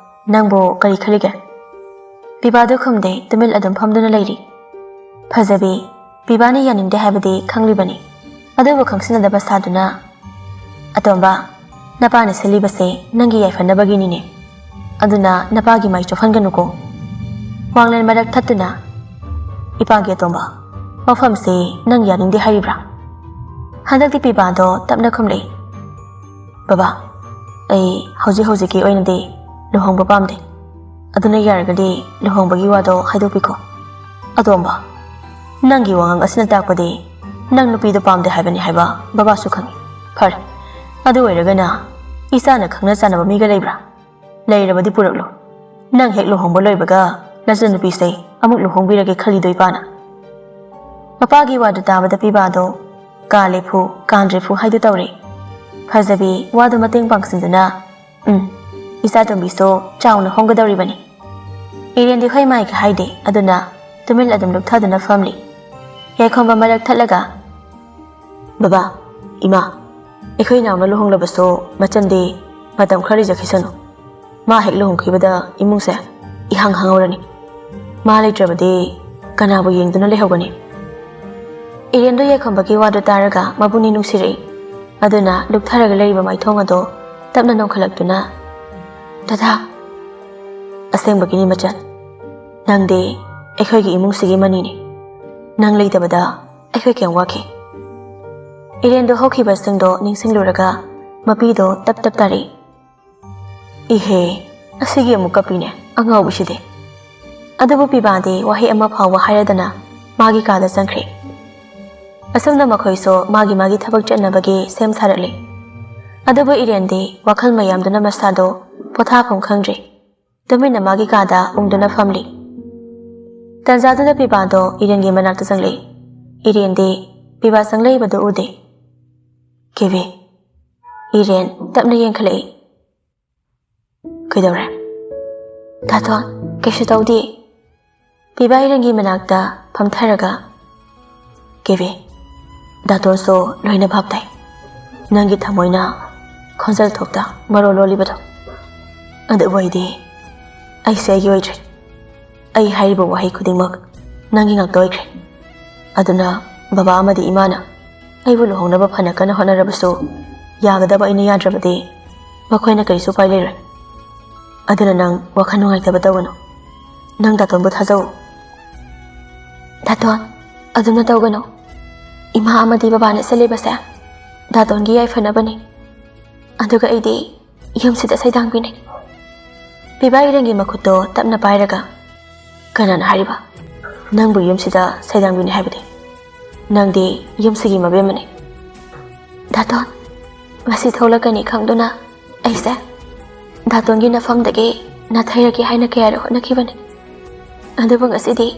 ꯅꯪꯕꯨ ꯀꯔꯤ ꯈꯜꯂꯤꯒꯦ?" ꯄꯤꯕꯥꯗꯨ ꯈꯨꯝꯗꯦ, ꯇꯨꯃꯤꯟ ꯑꯗꯨꯝ ꯐꯝꯗꯨꯅ ꯂꯩꯔꯤ꯫ ꯐꯖꯕꯤ, ꯄꯤꯕꯥꯅ ꯌꯥꯅꯤꯡꯗꯦ ꯍꯥꯏꯕꯗꯤ ꯈꯪꯂꯤꯕꯅꯤ꯫ ꯑꯗꯨꯕꯨ ꯈꯪꯁꯤꯟꯅꯗꯕ ꯁꯥꯗꯨꯅ, "ꯑꯇꯣꯝꯕ, ꯅꯄꯥꯅ ꯁꯤꯜꯂꯤꯕꯁꯦ ꯅꯪꯒꯤ ꯌꯥꯏꯐꯅꯕꯒꯤꯅꯤꯅꯦ꯫ ꯑꯗꯨꯅ ꯅꯄꯥꯒꯤ ꯃꯥꯏ ꯆꯣꯞꯍꯟꯒꯅꯨꯀꯣ꯫" ꯋꯥꯡꯂꯦꯟ ꯃꯔꯛ ꯊꯠꯇꯨꯅ, "ꯏꯄꯥꯒꯤ ꯑꯇꯣꯝꯕ, ꯋꯥꯐꯝꯁꯦ ꯅꯪ ꯌꯥꯅꯤꯡꯗꯦ ꯍꯥꯏꯔꯤꯕ꯭ꯔꯥ?" ꯍꯟꯗꯛꯇꯤ ꯄꯤꯕꯥꯗꯣ ꯇꯞꯅ ꯈꯨꯝꯂꯛꯏ꯫ "ꯕꯕꯥ, ꯑꯩ ꯍꯧꯖꯤꯛ ꯍꯧꯖꯤꯛꯀꯤ ꯑꯣꯏꯅꯗꯤ ꯂꯨꯍꯣꯡꯕ ꯄꯥꯝꯗꯦ꯫ ꯑꯗꯨꯅ ꯌꯥꯔꯒꯗꯤ ꯂꯨꯍꯣꯡꯕꯒꯤ ꯋꯥꯗꯣ ꯍꯥꯏꯗꯣꯛꯄꯤꯈꯣ꯫" "ꯑꯇꯣꯝꯕ, ꯅꯪꯒꯤ ꯋꯥꯉꯥꯡ ꯑꯁꯤꯅ ꯇꯥꯛꯄꯗꯤ ꯅꯪ ꯅꯨꯄꯤꯗꯣ ꯄꯥꯝꯗꯦ ꯍꯥꯏꯕꯅꯤ ꯍꯥꯏꯕ ꯕꯕꯥꯁꯨ ꯈꯪꯏ꯫ ꯐꯔꯦ, ꯑꯗꯨ ꯑꯣꯏꯔꯒꯅ ꯏꯆꯥꯅ ꯈꯪꯅ ꯆꯥꯟꯅꯕ ꯃꯤꯒ ꯂꯩꯕ꯭ꯔꯥ? ꯂꯩꯔꯕꯗꯤ ꯄꯨꯔꯛꯂꯣ꯫ ꯅꯪ ꯍꯦꯛ ꯂꯨꯍꯣꯡꯕ ꯂꯣꯏꯕꯒ ꯅꯆꯟꯅꯨꯄꯤꯁꯦ ꯑꯃꯨꯛ ꯂꯨꯍꯣꯡꯕꯤꯔꯒꯦ ꯈꯜꯂꯤꯗꯣ ꯏꯄꯥꯅ꯫ ꯃꯄꯥꯒꯤ ꯋꯥꯗꯨ ꯇꯥꯕꯗ ꯄꯤꯕꯥꯗꯣ ꯀꯥꯂꯦ ꯐꯨ ꯀꯥꯟꯗ꯭ꯔꯦ ꯐꯨ ꯍꯥꯏꯗꯨ ꯇꯧꯔꯦ꯫ ꯐꯖꯕꯤ ꯋꯥꯗꯨ ꯃꯇꯦꯡ ꯄꯥꯡꯁꯤꯟꯗꯨꯅ, "ꯎꯝ, ꯏꯆꯥꯇꯣꯝꯕꯤꯁꯨ ꯆꯥꯎꯅ ꯍꯣꯡꯒꯗꯧꯔꯤꯕꯅꯤ꯫" ꯏꯔꯦꯟꯗꯤ ꯍꯣꯏ ꯃꯥꯏꯒ ꯍꯥꯏꯗꯦ, ꯑꯗꯨꯅ ꯇꯨꯃꯤꯟ ꯑꯗꯨꯝ ꯂꯨꯞꯊꯗꯨꯅ ꯐꯝꯂꯤ꯫ ꯌꯥꯏꯈꯣꯝꯕ ꯃꯔꯛ ꯊꯠꯂꯒ, "ꯕꯕꯥ, ꯏꯃꯥ, ꯑꯩꯈꯣꯏ ꯏꯅꯥꯎꯅ ꯂꯨꯍꯣꯡꯂꯕꯁꯨ ꯃꯆꯟꯗꯤ ꯃꯇꯝ ꯈꯔ ꯂꯩꯖꯈꯤꯁꯅꯨ꯫ ꯃꯥ ꯍꯦꯛ ꯂꯨꯍꯣꯡꯈꯤꯕꯗ ꯏꯃꯨꯡꯁꯦ ꯏꯍꯥꯡ ꯍꯥꯡꯍꯧꯔꯅꯤ꯫ ꯃꯥ ꯂꯩꯇ꯭ꯔꯕꯗꯤ ꯀꯅꯥꯕꯨ ꯌꯦꯡꯗꯨꯅ ꯂꯩꯍꯧꯒꯅꯤ?" ꯏꯔꯦꯟꯗꯣ ꯌꯥꯏꯈꯣꯝꯕꯒꯤ ꯋꯥꯗꯨ ꯇꯥꯔꯒ ꯃꯕꯨꯛꯅꯤꯡ ꯅꯨꯡꯁꯤꯔꯛꯏ꯫ ꯑꯗꯨꯅ ꯂꯨꯞꯊꯔꯒ ꯂꯩꯔꯤꯕ ꯃꯥꯏꯊꯣꯡ ꯑꯗꯣ ꯇꯞꯅ ꯅꯣꯝꯈꯠꯂꯛꯇꯨꯅ, "ꯗꯗꯥ, ꯑꯁꯦꯡꯕꯒꯤꯅꯤ ꯃꯆꯟ, ꯅꯪꯗꯤ ꯑꯩꯈꯣꯏꯒꯤ ꯏꯃꯨꯡꯁꯤꯒꯤ ꯃꯅꯤꯅꯤ꯫ ꯅꯪ ꯂꯩꯇꯕꯗ ꯑꯩꯈꯣꯏ ꯀꯌꯥꯝ ꯋꯥꯈꯤ꯫" ꯏꯔꯦꯟꯗꯣ ꯍꯧꯈꯤꯕꯁꯤꯡꯗꯣ ꯅꯤꯡꯁꯤꯡꯂꯨꯔꯒ ꯃꯄꯤꯗꯣ ꯇꯞ ꯇꯞ ꯇꯥꯔꯛꯏ꯫ "ꯏꯍꯦ, ꯑꯁꯤꯒꯤ ꯑꯃꯨꯛ ꯀꯞꯄꯤꯅꯦ ꯑꯉꯥꯎꯕꯤꯁꯤꯗꯤ꯫" ꯑꯗꯨꯕꯨ ꯄꯤꯕꯥꯗꯤ ꯋꯥꯍꯩ ꯑꯃ ꯐꯥꯎꯕ ꯍꯥꯏꯔꯗꯅ ꯃꯥꯒꯤ ꯀꯥꯗ ꯆꯪꯈ꯭ꯔꯦ꯫ ꯑꯁꯨꯝꯅ ꯃꯈꯣꯏꯁꯨ ꯃꯥꯒꯤ ꯃꯥꯒꯤ ꯊꯕꯛ ꯆꯠꯅꯕꯒꯤ ꯁꯦꯝ ꯁꯥꯔꯛꯂꯤ꯫ ꯑꯗꯨꯕꯨ ꯏꯔꯦꯟꯗꯤ ꯋꯥꯈꯜ ꯃꯌꯥꯝꯗꯨꯅ ꯃꯁꯥꯗꯣ ꯄꯣꯊꯥꯐꯝ ꯈꯪꯗ꯭ꯔꯦ꯫ ꯇꯨꯃꯤꯟꯅ ꯃꯥꯒꯤ ꯀꯥꯗ ꯎꯪꯗꯨꯅ ꯐꯝꯂꯤ꯫ ꯇꯟꯖꯥꯗꯨꯗ ꯄꯤꯕꯥꯗꯣ ꯏꯔꯦꯟꯒꯤ ꯃꯅꯥꯛꯇ ꯆꯪꯂꯛꯏ꯫ ꯏꯔꯦꯟꯗꯤ ꯄꯤꯕꯥ ꯆꯪꯂꯛꯏꯕꯗꯨ ꯎꯗꯦ꯫ "ꯀꯦꯕꯤ꯫" ꯏꯔꯦꯟ ꯇꯞꯅ ꯌꯦꯡꯈꯠꯂꯛꯏ꯫ "ꯀꯩꯗꯧꯔꯦ?" "ꯗꯥꯇꯣꯟ, ꯀꯩꯁꯨ ꯇꯧꯗꯦ꯫" ꯄꯤꯕꯥ ꯏꯔꯦꯟꯒꯤ ꯃꯅꯥꯛꯇ ꯐꯝꯊꯔꯒ, "ꯀꯦꯕꯤ, ꯗꯥꯇꯣꯟꯁꯨ ꯂꯣꯏꯅ ꯚꯥꯞ ꯇꯥꯏ꯫ ꯅꯪꯒꯤ ꯊꯃꯣꯏꯅ ꯈꯣꯟꯖꯦꯜ ꯊꯣꯛꯇ ꯃꯔꯣꯜ ꯂꯣꯜꯂꯤꯕꯗꯣ꯫ ꯑꯗꯨꯕꯨ ꯑꯩꯗꯤ, ꯑꯩꯁꯦ ꯑꯩꯒꯤ ꯑꯣꯏꯗ꯭ꯔꯦ꯫ ꯑꯩ ꯍꯥꯏꯔꯤꯕ ꯋꯥꯍꯩ ꯈꯨꯗꯤꯡꯃꯛ ꯅꯪꯒꯤ ꯉꯥꯛꯇ ꯑꯣꯏꯈ꯭ꯔꯦ꯫ ꯑꯗꯨꯅ ꯕꯕꯥ ꯑꯃꯗꯤ ꯏꯃꯥꯅ ꯑꯩꯕꯨ ꯂꯨꯍꯣꯡꯅꯕ ꯐꯅ ꯀꯟꯅ ꯍꯣꯠꯅꯔꯕꯁꯨ, ꯌꯥꯒꯗꯕ ꯑꯩꯅ ꯌꯥꯗ꯭ꯔꯕꯗꯤ ꯃꯈꯣꯏꯅ ꯀꯔꯤꯁꯨ ꯎꯄꯥꯏ ꯂꯩꯔꯣꯏ꯫ ꯑꯗꯨꯅ ꯅꯪ ꯋꯥꯈꯜ ꯅꯨꯡꯉꯥꯏꯇꯕ ꯇꯧꯒꯅꯨ꯫ ꯅꯪ ꯗꯥꯇꯣꯟꯕꯨ ꯊꯥꯖꯧ꯫" "ꯗꯥꯇꯣꯟ, ꯑꯗꯨꯝꯅ ꯇꯧꯒꯅꯨ꯫ ꯏꯃꯥ ꯑꯃꯗꯤ ꯕꯕꯥꯅ ꯁꯤꯜꯂꯤꯕꯁꯦ ꯗꯥꯇꯣꯟꯒꯤ ꯌꯥꯏꯐꯅꯕꯅꯤ꯫ ꯑꯗꯨꯒ ꯑꯩꯗꯤ ꯌꯨꯝꯁꯤꯗ ꯁꯩꯗꯥꯡꯕꯤꯅꯤ꯫" ꯄꯤꯕꯥ ꯏꯔꯦꯟꯒꯤ ꯃꯈꯨꯠꯇꯣ ꯇꯞꯅ ꯄꯥꯏꯔꯒ, "ꯀꯅꯥꯅ ꯍꯥꯏꯔꯤꯕ ꯅꯪꯕꯨ ꯌꯨꯝꯁꯤꯗ ꯁꯩꯗꯥꯡꯕꯤꯅꯤ ꯍꯥꯏꯕꯗꯤ? ꯅꯪꯗꯤ ꯌꯨꯝꯁꯤꯒꯤ ꯃꯕꯦꯝꯃꯅꯤ꯫" "ꯗꯥꯇꯣꯟ, ꯉꯁꯤ ꯊꯣꯛꯂꯛꯀꯅꯤ ꯈꯪꯗꯨꯅ ꯑꯩꯁꯦ ꯗꯥꯇꯣꯟꯒꯤ ꯅꯐꯝꯗꯒꯤ ꯅꯥꯊꯩꯔꯒꯦ ꯍꯥꯏꯅ ꯀꯌꯥꯔꯛ ꯍꯣꯠꯅꯈꯤꯕꯅꯤ꯫ ꯑꯗꯨꯕꯨ ꯉꯁꯤꯗꯤ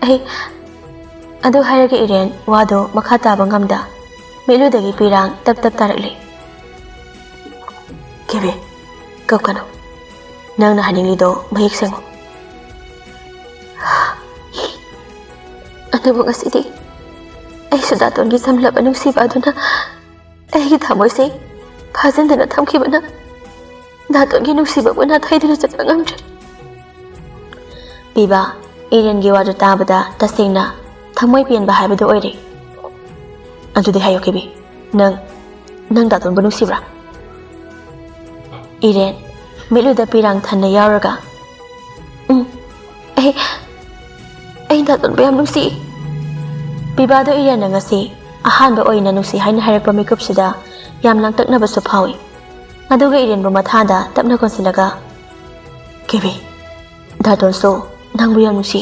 ꯑꯩ ꯑꯗꯨ ꯍꯥꯏꯔꯒ ꯏꯔꯦꯟ ꯋꯥꯗꯨ ꯃꯈꯥ ꯇꯥꯕ ꯉꯝꯗ ꯃꯤꯠꯂꯨꯗꯒꯤ ꯄꯤꯔꯥꯡ ꯇꯞ ꯇꯞ ꯇꯥꯔꯛꯂꯤ꯫ "ꯀꯦꯕꯤ, ꯀꯞꯀꯅꯨ꯫ ꯅꯪꯅ ꯍꯥꯏꯅꯤꯡꯂꯤꯗꯣ ꯃꯌꯦꯛ ꯁꯦꯡꯉꯨ꯫" "ꯑꯗꯨꯕꯨ ꯉꯁꯤꯗꯤ ꯑꯩꯁꯨ ꯗꯥꯇꯣꯟꯒꯤ ꯆꯝꯂꯕ ꯅꯨꯡꯁꯤꯕ ꯑꯗꯨꯅ ꯑꯩꯒꯤ ꯊꯃꯣꯏꯁꯦ ꯐꯥꯖꯤꯟꯗꯨꯅ ꯊꯝꯈꯤꯕꯅ ꯗꯥꯇꯣꯟꯒꯤ ꯅꯨꯡꯁꯤꯕꯕꯨ ꯅꯥꯊꯩꯗꯨꯅ ꯆꯠꯄ ꯉꯝꯗ꯭ꯔꯦ꯫" ꯄꯤꯕꯥ, ꯏꯔꯦꯟꯒꯤ ꯋꯥꯗꯨ ꯇꯥꯕꯗ ꯇꯁꯦꯡꯅ ꯊꯃꯣꯏ ꯄꯦꯟꯕ ꯍꯥꯏꯕꯗꯨ ꯑꯣꯏꯔꯦ꯫ "ꯑꯗꯨꯗꯤ ꯍꯥꯏꯌꯨ ꯀꯦꯕꯤ, ꯅꯪ, ꯅꯪ ꯗꯥꯇꯣꯟꯕꯨ ꯅꯨꯡꯁꯤꯕ꯭ꯔꯥ?" ꯏꯔꯦꯟ, ꯃꯤꯠꯂꯨꯗ ꯄꯤꯔꯥꯡ ꯊꯟꯅ ꯌꯥꯎꯔꯒ, "ꯎꯝ, ꯑꯩ, ꯑꯩ ꯗꯥꯇꯣꯟꯕꯨ ꯌꯥꯝ ꯅꯨꯡꯁꯤ꯫" ꯄꯤꯕꯥꯗꯣ ꯏꯔꯦꯟꯅ ꯉꯁꯤ ꯑꯍꯥꯟꯕ ꯑꯣꯏꯅ ꯅꯨꯡꯁꯤ ꯍꯥꯏꯅ ꯍꯥꯏꯔꯛꯄ ꯃꯤꯀꯨꯞꯁꯤꯗ ꯌꯥꯝ ꯂꯥꯡꯇꯛꯅꯕꯁꯨ ꯐꯥꯎꯏ꯫ ꯑꯗꯨꯒ ꯏꯔꯦꯟꯕꯨ ꯃꯊꯥꯗ ꯇꯞꯅ ꯀꯣꯟꯁꯤꯜꯂꯒ, "ꯀꯦꯕꯤ, ꯗꯥꯇꯣꯟꯁꯨ ꯅꯪꯕꯨ ꯌꯥꯝ ꯅꯨꯡꯁꯤ꯫"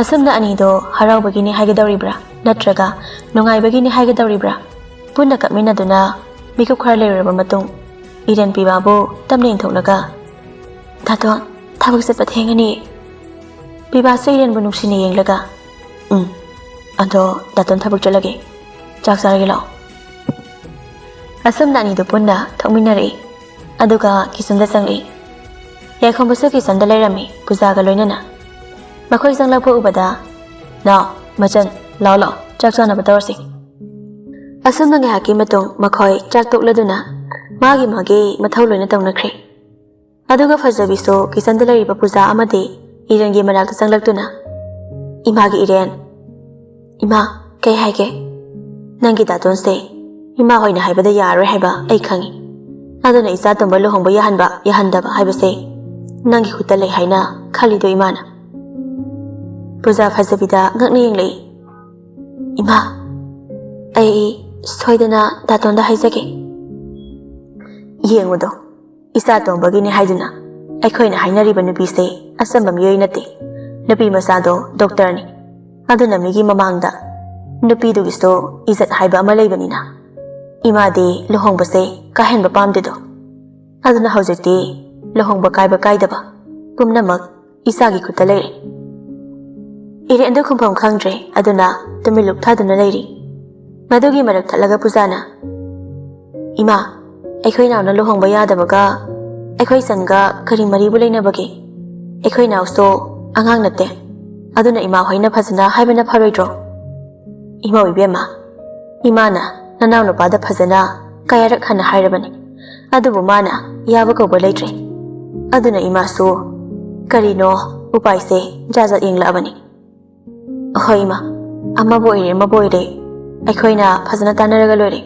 ꯑꯁꯨꯝꯅ ꯑꯅꯤꯗꯣ ꯍꯔꯥꯎꯕꯒꯤꯅꯤ ꯍꯥꯏꯒꯗꯧꯔꯤꯕ꯭ꯔꯥ, ꯅꯠꯇ꯭ꯔꯒ ꯅꯨꯡꯉꯥꯏꯕꯒꯤꯅꯤ ꯍꯥꯏꯒꯗꯧꯔꯤꯕ꯭ꯔꯥ, ꯄꯨꯟꯅ ꯀꯞꯃꯤꯟꯅꯗꯨꯅ ꯃꯤꯀꯨꯞ ꯈꯔ ꯂꯩꯔꯨꯔꯕ ꯃꯇꯨꯡ, ꯏꯔꯦꯟ ꯄꯤꯕꯥꯕꯨ ꯇꯞꯅ ꯏꯟꯊꯣꯛꯂꯒ, "ꯗꯥꯇꯣꯟ, ꯊꯕꯛ ꯆꯠꯄ ꯊꯦꯡꯉꯅꯤ꯫" ꯄꯤꯕꯥꯁꯨ ꯏꯔꯦꯟꯕꯨ ꯅꯨꯡꯁꯤꯅ ꯌꯦꯡꯂꯒ, "ꯎꯝ, ꯑꯗꯣ ꯗꯥꯇꯣꯟ ꯊꯕꯛ ꯆꯠꯂꯒꯦ, ꯆꯥꯛ ꯆꯥꯔꯒꯦ ꯂꯥꯛꯑꯣ꯫" ꯑꯁꯨꯝꯅ ꯑꯅꯤꯗꯨ ꯄꯨꯟꯅ ꯊꯣꯛꯃꯤꯟꯅꯔꯛꯏ꯫ ꯑꯗꯨꯒ ꯀꯤꯆꯟꯗ ꯆꯪꯂꯛꯏ꯫ ꯌꯥꯏꯈꯣꯝꯕꯁꯨ ꯀꯤꯆꯟꯗ ꯂꯩꯔꯝꯃꯤ, ꯄꯨꯖꯥꯒ ꯂꯣꯏꯅꯅ꯫ ꯃꯈꯣꯏ ꯆꯪꯂꯛꯄ ꯎꯕꯗ, "ꯅꯥꯎ, ꯃꯆꯟ, ꯂꯥꯎ ꯂꯥꯎ, ꯆꯥꯛ ꯆꯥꯅꯕ ꯇꯧꯔꯁꯤ꯫" ꯑꯁꯨꯝꯅ ꯉꯥꯏꯍꯥꯛꯀꯤ ꯃꯇꯨꯡ ꯃꯈꯣꯏ ꯆꯥꯛ ꯇꯣꯛꯂꯗꯨꯅ ꯃꯥꯒꯤ ꯃꯥꯒꯤ ꯃꯊꯧ ꯂꯣꯏꯅ ꯇꯧꯅꯈ꯭ꯔꯦ꯫ ꯑꯗꯨꯒ ꯐꯖꯕꯤꯁꯨ ꯀꯤꯆꯟꯗ ꯂꯩꯔꯤꯕ ꯄꯨꯖꯥ ꯑꯃꯗꯤ ꯏꯔꯦꯟꯒꯤ ꯃꯅꯥꯛꯇ ꯆꯪꯂꯛꯇꯨꯅ, "ꯏꯃꯥꯒꯤ ꯏꯔꯦꯟ, ꯏꯃꯥ, ꯀꯩ ꯍꯥꯏꯒꯦ? ꯅꯪꯒꯤ ꯗꯥꯇꯣꯟꯁꯦ ꯏꯃꯥ ꯍꯣꯏꯅ ꯍꯥꯏꯕꯗ ꯌꯥꯔꯔꯣꯏ ꯍꯥꯏꯕ ꯑꯩ ꯈꯪꯉꯤ꯫ ꯑꯗꯨꯅ ꯏꯆꯥ ꯇꯣꯝꯕ ꯂꯨꯍꯣꯡꯕ ꯌꯥꯍꯟꯕ ꯌꯥꯍꯟꯗꯕ ꯍꯥꯏꯕꯁꯦ ꯅꯪꯒꯤ ꯈꯨꯠꯇ ꯂꯩ ꯍꯥꯏꯅ ꯈꯜꯂꯤꯗꯣ ꯏꯃꯥꯅ?" ꯄꯨꯖꯥ ꯐꯖꯕꯤꯗ ꯉꯛꯅ ꯌꯦꯡꯂꯛꯏ꯫ "ꯏꯃꯥ, ꯑꯩ ꯁꯣꯏꯗꯅ ꯗꯥꯇꯣꯟꯗ ꯍꯥꯏꯖꯒꯦ꯫" "ꯌꯦꯡꯉꯨꯗꯣ, ꯏꯆꯥ ꯇꯣꯝꯕꯒꯤꯅꯤ ꯍꯥꯏꯗꯨꯅ ꯑꯩꯈꯣꯏꯅ ꯍꯥꯏꯅꯔꯤꯕ ꯅꯨꯄꯤꯁꯦ ꯑꯆꯝꯕ ꯃꯤꯑꯣꯏ ꯅꯠꯇꯦ꯫ ꯅꯨꯄꯤ ꯃꯆꯥꯗꯣ ꯗꯣꯛꯇꯔꯅꯤ꯫ ꯑꯗꯨꯅ ꯃꯤꯒꯤ ꯃꯃꯥꯡꯗ ꯅꯨꯄꯤꯗꯨꯒꯤꯁꯨ ꯏꯖꯠ ꯍꯥꯏꯕ ꯑꯃ ꯂꯩꯕꯅꯤꯅ꯫ ꯏꯃꯥꯗꯤ ꯂꯨꯍꯣꯡꯕꯁꯦ ꯀꯥꯍꯦꯟꯕ ꯄꯥꯝꯗꯦꯗꯣ꯫ ꯑꯗꯨꯅ ꯍꯧꯖꯤꯛꯇꯤ ꯂꯨꯍꯣꯡꯕ ꯀꯥꯏꯕ ꯀꯥꯏꯗꯕ ꯄꯨꯝꯅꯃꯛ ꯏꯆꯥꯒꯤ ꯈꯨꯠꯇ ꯂꯩꯔꯦ꯫ ꯏꯔꯦꯟꯗꯨ ꯈꯨꯝꯐꯝ ꯈꯪꯗ꯭ꯔꯦ, ꯑꯗꯨꯅ ꯇꯨꯃꯤꯟ ꯂꯨꯞꯊꯥꯗꯨꯅ ꯂꯩꯔꯤ꯫ ꯃꯗꯨꯒꯤ ꯃꯔꯛ ꯊꯠꯂꯒ ꯄꯨꯖꯥꯅ, "ꯏꯃꯥ, ꯑꯩꯈꯣꯏ ꯅꯥꯎꯅ ꯂꯨꯍꯣꯡꯕ ꯌꯥꯗꯕꯒ ꯑꯩꯈꯣꯏ ꯆꯟꯒ ꯀꯔꯤ ꯃꯔꯤꯕꯨ ꯂꯩꯅꯕꯒꯦ? ꯑꯩꯈꯣꯏ ꯅꯥꯎꯁꯨ ꯑꯉꯥꯡ ꯅꯠꯇꯦ, ꯑꯗꯨꯅ ꯏꯃꯥ ꯍꯣꯏꯅ ꯐꯖꯅ ꯍꯥꯏꯕꯅ ꯐꯔꯣꯏꯗ꯭ꯔꯣ?" "ꯏꯃꯧ ꯏꯕꯦꯝꯃ, ꯏꯃꯥꯅ ꯅꯅꯥꯎ ꯅꯨꯄꯥꯗ ꯐꯖꯅ ꯀꯌꯥꯔꯛ ꯍꯟꯅ ꯍꯥꯏꯔꯕꯅꯤ, ꯑꯗꯨꯕꯨ ꯃꯥꯅ ꯌꯥꯕ ꯀꯧꯕ ꯂꯩꯇ꯭ꯔꯦ꯫ ꯑꯗꯨꯅ ꯏꯃꯥꯁꯨ ꯀꯔꯤꯅꯣ ꯎꯄꯥꯏꯁꯦ ꯖꯥꯠ ꯖꯥꯠ ꯌꯦꯡꯂꯛꯑꯕꯅꯤ꯫ ꯍꯣꯏ ꯏꯃꯥ, ꯑꯃꯕꯨ ꯑꯣꯏꯔꯦ ꯑꯃꯕꯨ ꯑꯣꯏꯔꯦ, ꯑꯩꯈꯣꯏꯅ ꯐꯖꯅ ꯇꯥꯟꯅꯔꯒ ꯂꯣꯏꯔꯦ꯫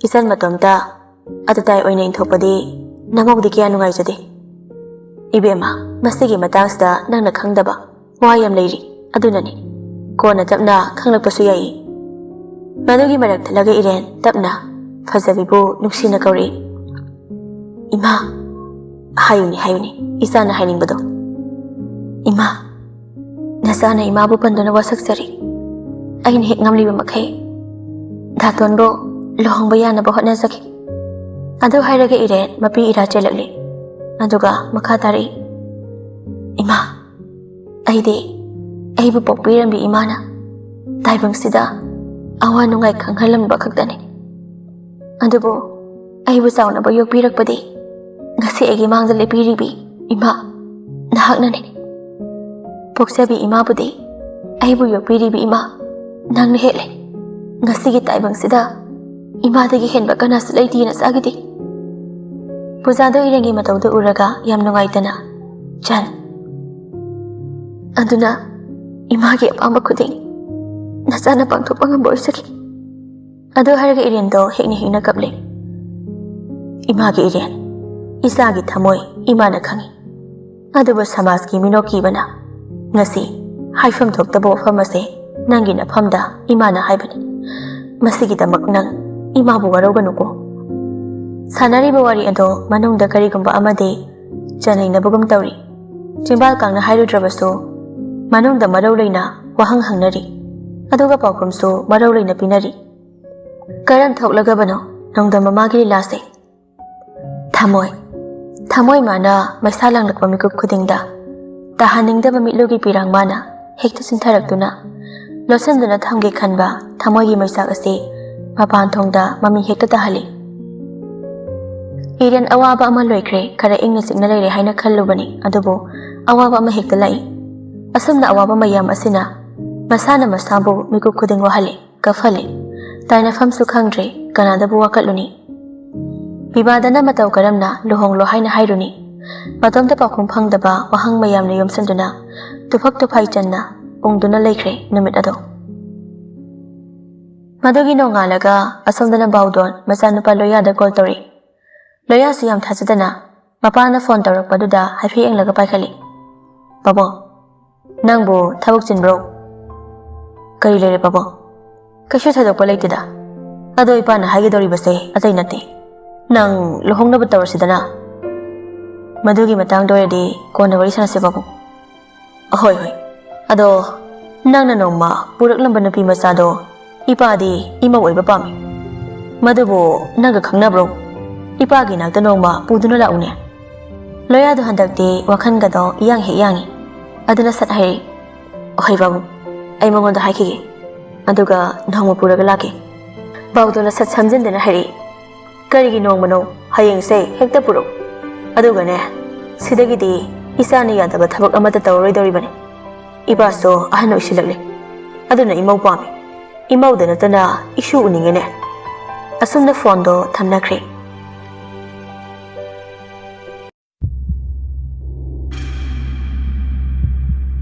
ꯏꯆꯟ ꯃꯇꯣꯝꯇ ꯑꯇꯇꯥꯏ ꯑꯣꯏꯅ ꯏꯟꯊꯣꯛꯄꯗꯤ ꯅꯃꯧꯗꯤ ꯀꯌꯥ ꯅꯨꯡꯉꯥꯏꯖꯗꯦ꯫ ꯏꯕꯦꯝꯃ, ꯃꯁꯤꯒꯤ ꯃꯇꯥꯡꯁꯤꯗ ꯅꯪꯅ ꯈꯪꯗꯕ ꯋꯥ ꯌꯥꯝ ꯂꯩꯔꯤ, ꯑꯗꯨꯅꯅꯤ꯫ ꯀꯣꯟꯅ ꯇꯞꯅ ꯈꯪꯂꯛꯄꯁꯨ ꯌꯥꯏ꯫" ꯃꯗꯨꯒꯤ ꯃꯔꯛ ꯊꯠꯂꯒ ꯏꯔꯦꯟ ꯇꯞꯅ ꯐꯖꯕꯤꯕꯨ ꯅꯨꯡꯁꯤꯅ ꯀꯧꯔꯛꯏ꯫ "ꯏꯃꯥ, ꯍꯥꯏꯌꯨꯅꯦ, ꯍꯥꯏꯌꯨꯅꯦ, ꯏꯆꯥꯅ ꯍꯥꯏꯅꯤꯡꯕꯗꯣ꯫" "ꯏꯃꯥ, ꯅꯆꯥꯅ ꯏꯃꯥꯕꯨ ꯄꯟꯗꯨꯅ ꯋꯥꯁꯛꯆꯔꯤ꯫ ꯑꯩꯅ ꯍꯦꯛ ꯉꯝꯂꯤꯕ ꯃꯈꯩ ꯗꯥꯇꯣꯟꯕꯨ ꯂꯨꯍꯣꯡꯕ ꯌꯥꯅꯕ ꯍꯣꯠꯅꯖꯒꯦ꯫" ꯑꯗꯨ ꯍꯥꯏꯔꯒ ꯏꯔꯦꯟ ꯃꯄꯤ ꯏꯔꯥ ꯆꯦꯜꯂꯛꯂꯤ꯫ ꯑꯗꯨꯒ ꯃꯈꯥ ꯇꯥꯔꯛꯏ, "ꯏꯃꯥ, ꯑꯩꯗꯤ ꯑꯩꯕꯨ ꯄꯣꯛꯄꯤꯔꯝꯕꯤ ꯏꯃꯥꯅ ꯇꯥꯏꯕꯪꯁꯤꯗ ꯑꯋꯥ ꯅꯨꯡꯉꯥꯏ ꯈꯪꯍꯜꯂꯝꯕ ꯈꯛꯇꯅꯤ꯫ ꯑꯗꯨꯕꯨ ꯑꯩꯕꯨ ꯆꯥꯎꯅꯕ ꯌꯣꯛꯄꯤꯔꯛꯄꯗꯤ ꯉꯁꯤ ꯑꯩꯒꯤ ꯃꯥꯡꯗ ꯂꯦꯞꯄꯤꯔꯤꯕꯤ ꯏꯃꯥ ꯅꯍꯥꯛꯅꯅꯤ꯫ ꯄꯣꯛꯆꯕꯤ ꯏꯃꯥꯕꯨꯗꯤ ꯑꯩꯕꯨ ꯌꯣꯛꯄꯤꯔꯤꯕꯤ ꯏꯃꯥ ꯅꯪꯅ ꯍꯦꯜꯂꯦ꯫ ꯉꯁꯤꯒꯤ ꯇꯥꯏꯕꯪꯁꯤꯗ ꯏꯃꯥꯗꯒꯤ ꯍꯦꯟꯕ ꯀꯅꯥꯁꯨ ꯂꯩꯇꯦ ꯅꯆꯥꯒꯤꯗꯤ꯫" ꯄꯨꯖꯥꯗꯣ ꯏꯔꯦꯟꯒꯤ ꯃꯇꯧꯗꯨ ꯎꯔꯒ ꯌꯥꯝ ꯅꯨꯡꯉꯥꯏꯇꯅ, "ꯆꯟ, ꯑꯗꯨꯅ ꯏꯃꯥꯒꯤ ꯑꯄꯥꯝꯕ ꯈꯨꯗꯤꯡ ꯅꯆꯥꯅ ꯄꯥꯡꯊꯣꯛꯄ ꯉꯝꯕ ꯑꯣꯏꯖꯒꯦ꯫" ꯑꯗꯨ ꯍꯥꯏꯔꯒ ꯏꯔꯦꯟꯗꯣ ꯍꯦꯛꯅ ꯍꯦꯛꯅ ꯀꯞꯂꯦ꯫ "ꯏꯃꯥꯒꯤ ꯏꯔꯦꯟ, ꯏꯆꯥꯒꯤ ꯊꯃꯣꯏ ꯏꯃꯥꯅ ꯈꯪꯏ꯫ ꯑꯗꯨꯕꯨ ꯁꯃꯥꯖꯀꯤ ꯃꯤꯅꯣꯛ ꯀꯤꯕꯅ ꯉꯁꯤ ꯍꯥꯏꯐꯝ ꯊꯣꯛꯇꯕ ꯋꯥꯐꯝ ꯑꯁꯦ ꯅꯪꯒꯤ ꯅꯐꯝꯗ ꯏꯃꯥꯅ ꯍꯥꯏꯕꯅꯤ꯫ ꯃꯁꯤꯒꯤꯗꯃꯛ ꯅꯪ ꯏꯃꯥꯕꯨ ꯋꯥꯔꯧꯒꯅꯨꯀꯣ꯫" ꯁꯥꯟꯅꯔꯤꯕ ꯋꯥꯔꯤ ꯑꯗꯣ ꯃꯅꯨꯡꯗ ꯀꯔꯤꯒꯨꯝꯕ ꯑꯃꯗꯤ ꯆꯟꯅꯩꯅꯕꯒꯨꯝ ꯇꯧꯔꯤ꯫ ꯆꯤꯡꯕꯥꯜ ꯀꯥꯡꯅ ꯍꯥꯏꯔꯨꯗ꯭ꯔꯕꯁꯨ ꯃꯅꯨꯡꯗ ꯃꯔꯧ ꯂꯩꯅ ꯋꯥꯍꯪ ꯍꯪꯅꯔꯤ, ꯑꯗꯨꯒ ꯄꯥꯎꯈꯨꯝꯁꯨ ꯃꯔꯧ ꯂꯩꯅ ꯄꯤꯅꯔꯤ꯫ ꯀꯔꯝ ꯊꯣꯛꯂꯒꯕꯅꯣ ꯅꯣꯡꯗꯝ ꯃꯃꯥꯒꯤ ꯂꯤꯂꯥꯁꯦ? ꯊꯃꯣꯏ, ꯊꯃꯣꯏ ꯃꯥꯅ ꯃꯩꯁꯥ ꯂꯥꯡꯂꯛꯄ ꯃꯤꯀꯨꯞ ꯈꯨꯗꯤꯡꯗ ꯇꯥꯍꯟꯅꯤꯡꯗꯕ ꯃꯤꯠꯂꯨꯒꯤ ꯄꯤꯔꯥꯡ ꯃꯥꯅ ꯍꯦꯛꯇ ꯆꯤꯟꯊꯔꯛꯇꯨꯅ ꯂꯣꯠꯁꯤꯟꯗꯨꯅ ꯊꯝꯒꯦ ꯈꯟꯕ ꯊꯃꯣꯏꯒꯤ ꯃꯩꯆꯥꯛ ꯑꯁꯤ ꯃꯄꯥꯟ ꯊꯣꯡꯗ ꯃꯃꯤ ꯍꯦꯛꯇ ꯇꯥꯍꯜꯂꯤ꯫ ꯏꯔꯦꯟ, ꯑꯋꯥꯕ ꯑꯃ ꯂꯣꯏꯈ꯭ꯔꯦ, ꯈꯔ ꯏꯪꯅ ꯆꯤꯛꯅ ꯂꯩꯔꯦ ꯍꯥꯏꯅ ꯈꯜꯂꯨꯕꯅꯤ, ꯑꯗꯨꯕꯨ ꯑꯋꯥꯕ ꯑꯃ ꯍꯦꯛꯇ ꯂꯥꯛꯏ꯫ ꯑꯁꯨꯝꯅ ꯑꯋꯥꯕ ꯃꯌꯥꯝ ꯑꯁꯤꯅ ꯃꯁꯥꯅ ꯃꯁꯥꯕꯨ ꯃꯤꯀꯨꯞ ꯈꯨꯗꯤꯡ ꯋꯥꯍꯜꯂꯤ, ꯀꯞꯍꯜꯂꯤ꯫ ꯇꯥꯏꯅꯐꯝꯁꯨ ꯈꯪꯗ꯭ꯔꯦ, ꯀꯅꯥꯗꯕꯨ ꯋꯥꯀꯠꯂꯨꯅꯤ? ꯕꯤꯃꯥꯗꯅ ꯃꯇꯧ ꯀꯔꯝꯅ ꯂꯨꯍꯣꯡꯂꯣ ꯍꯥꯏꯅ ꯍꯥꯏꯔꯨꯅꯤ? ꯃꯇꯣꯝꯇ ꯄꯥꯎꯈꯨꯝ ꯐꯪꯗꯕ ꯋꯥꯍꯪ ꯃꯌꯥꯝꯅ ꯌꯣꯝꯁꯤꯟꯗꯨꯅ ꯇꯨꯐꯛ ꯇꯨꯐꯥꯏ ꯆꯟꯅ ꯎꯪꯗꯨꯅ ꯂꯩꯈ꯭ꯔꯦ ꯅꯨꯃꯤꯠ ꯑꯗꯣ꯫ ꯃꯗꯨꯒꯤ ꯅꯣꯡꯉꯥꯜꯂꯒ ꯑꯁꯣꯝꯗꯅ ꯕꯥꯎꯗꯣꯟ ꯃꯆꯥꯅꯨꯄꯥ ꯂꯣꯌꯥꯗ ꯀꯣꯜ ꯇꯧꯔꯤ꯫ ꯂꯣꯌꯥꯁꯨ ꯌꯥꯝ ꯊꯥꯖꯗꯅ ꯃꯄꯥꯅ ꯐꯣꯟ ꯇꯧꯔꯛꯄꯗꯨꯗ ꯍꯥꯏꯐꯦꯠ ꯌꯦꯡꯂꯒ ꯄꯥꯏꯈꯠꯂꯤ꯫ "ꯄꯥꯕꯨꯡ, ꯅꯪꯕꯨ ꯊꯕꯛ ꯆꯤꯟꯕ꯭ꯔꯣ?" "ꯀꯔꯤ ꯂꯩꯔꯦ ꯄꯥꯕꯨꯡ?" "ꯀꯩꯁꯨ ꯊꯣꯏꯗꯣꯛꯄ ꯂꯩꯇꯦꯗ꯫ ꯑꯗꯣ ꯏꯄꯥꯅ ꯍꯥꯏꯒꯗꯧꯔꯤꯕꯁꯦ ꯑꯇꯩ ꯅꯠꯇꯦ꯫ ꯅꯪ ꯂꯨꯍꯣꯡꯅꯕ ꯇꯧꯔꯁꯤꯗꯅ꯫ ꯃꯗꯨꯒꯤ ꯃꯇꯥꯡꯗ ꯑꯣꯏꯔꯗꯤ ꯀꯣꯟꯅ ꯋꯥꯔꯤ ꯁꯥꯟꯅꯁꯦ ꯄꯥꯕꯨꯡ꯫" "ꯑꯍꯣꯏ, ꯍꯣꯏ꯫ ꯑꯗꯣ ꯅꯪꯅ ꯅꯣꯡꯃ ꯄꯨꯔꯛꯂꯝꯕ ꯅꯨꯄꯤ ꯃꯆꯥꯗꯣ ꯏꯄꯥꯗꯤ ꯏꯃꯧ ꯑꯣꯏꯕ ꯄꯥꯝꯃꯤ꯫ ꯃꯗꯨꯕꯨ ꯅꯪꯒ ꯈꯪꯅꯕ꯭ꯔꯣ? ꯏꯄꯥꯒꯤ ꯅꯥꯛꯇ ꯅꯣꯡꯃ ꯄꯨꯗꯨꯅ ꯂꯥꯛꯎꯅꯦ꯫" ꯂꯣꯌꯥꯗꯣ ꯍꯟꯗꯛꯇꯤ ꯋꯥꯈꯜꯒꯗꯣ ꯏꯌꯥꯡ ꯍꯦꯛ ꯌꯥꯡꯉꯤ꯫ ꯑꯗꯨꯅ ꯁꯠ ꯍꯥꯏꯔꯤ, "ꯍꯣꯏ ꯕꯥꯕꯨ, ꯑꯩ ꯃꯉꯣꯟꯗ ꯍꯥꯏꯈꯤꯒꯦ꯫ ꯑꯗꯨꯒ ꯅꯣꯡꯃ ꯄꯨꯔꯒ ꯂꯥꯛꯀꯦ꯫" ꯕꯥꯎꯗꯣꯟꯅ ꯁꯠ ꯁꯝꯖꯤꯟꯗꯅ ꯍꯥꯏꯔꯛꯏ, "ꯀꯔꯤꯒꯤ ꯅꯣꯡꯃꯅꯣ? ꯍꯌꯦꯡꯁꯦ ꯍꯦꯛꯇ ꯄꯨꯔꯛꯎ꯫ ꯑꯗꯨꯒꯅꯦ, ꯁꯤꯗꯒꯤꯗꯤ ꯏꯆꯥꯅ ꯌꯥꯗꯕ ꯊꯕꯛ ꯑꯃꯠꯇ ꯇꯧꯔꯔꯣꯏꯗꯧꯔꯤꯕꯅꯤ꯫ ꯏꯄꯥꯁꯨ ꯑꯍꯟ ꯑꯣꯏꯁꯤꯜꯂꯛꯂꯦ꯫ ꯑꯗꯨꯅ ꯏꯃꯧ ꯄꯥꯝꯃꯤ꯫ ꯏꯃꯧꯗ ꯅꯠꯇꯅ ꯏꯁꯨ ꯎꯅꯤꯡꯉꯦꯅꯦ꯫" ꯑꯁꯨꯝꯅ ꯐꯣꯟꯗꯣ ꯊꯝꯅꯈ꯭ꯔꯦ꯫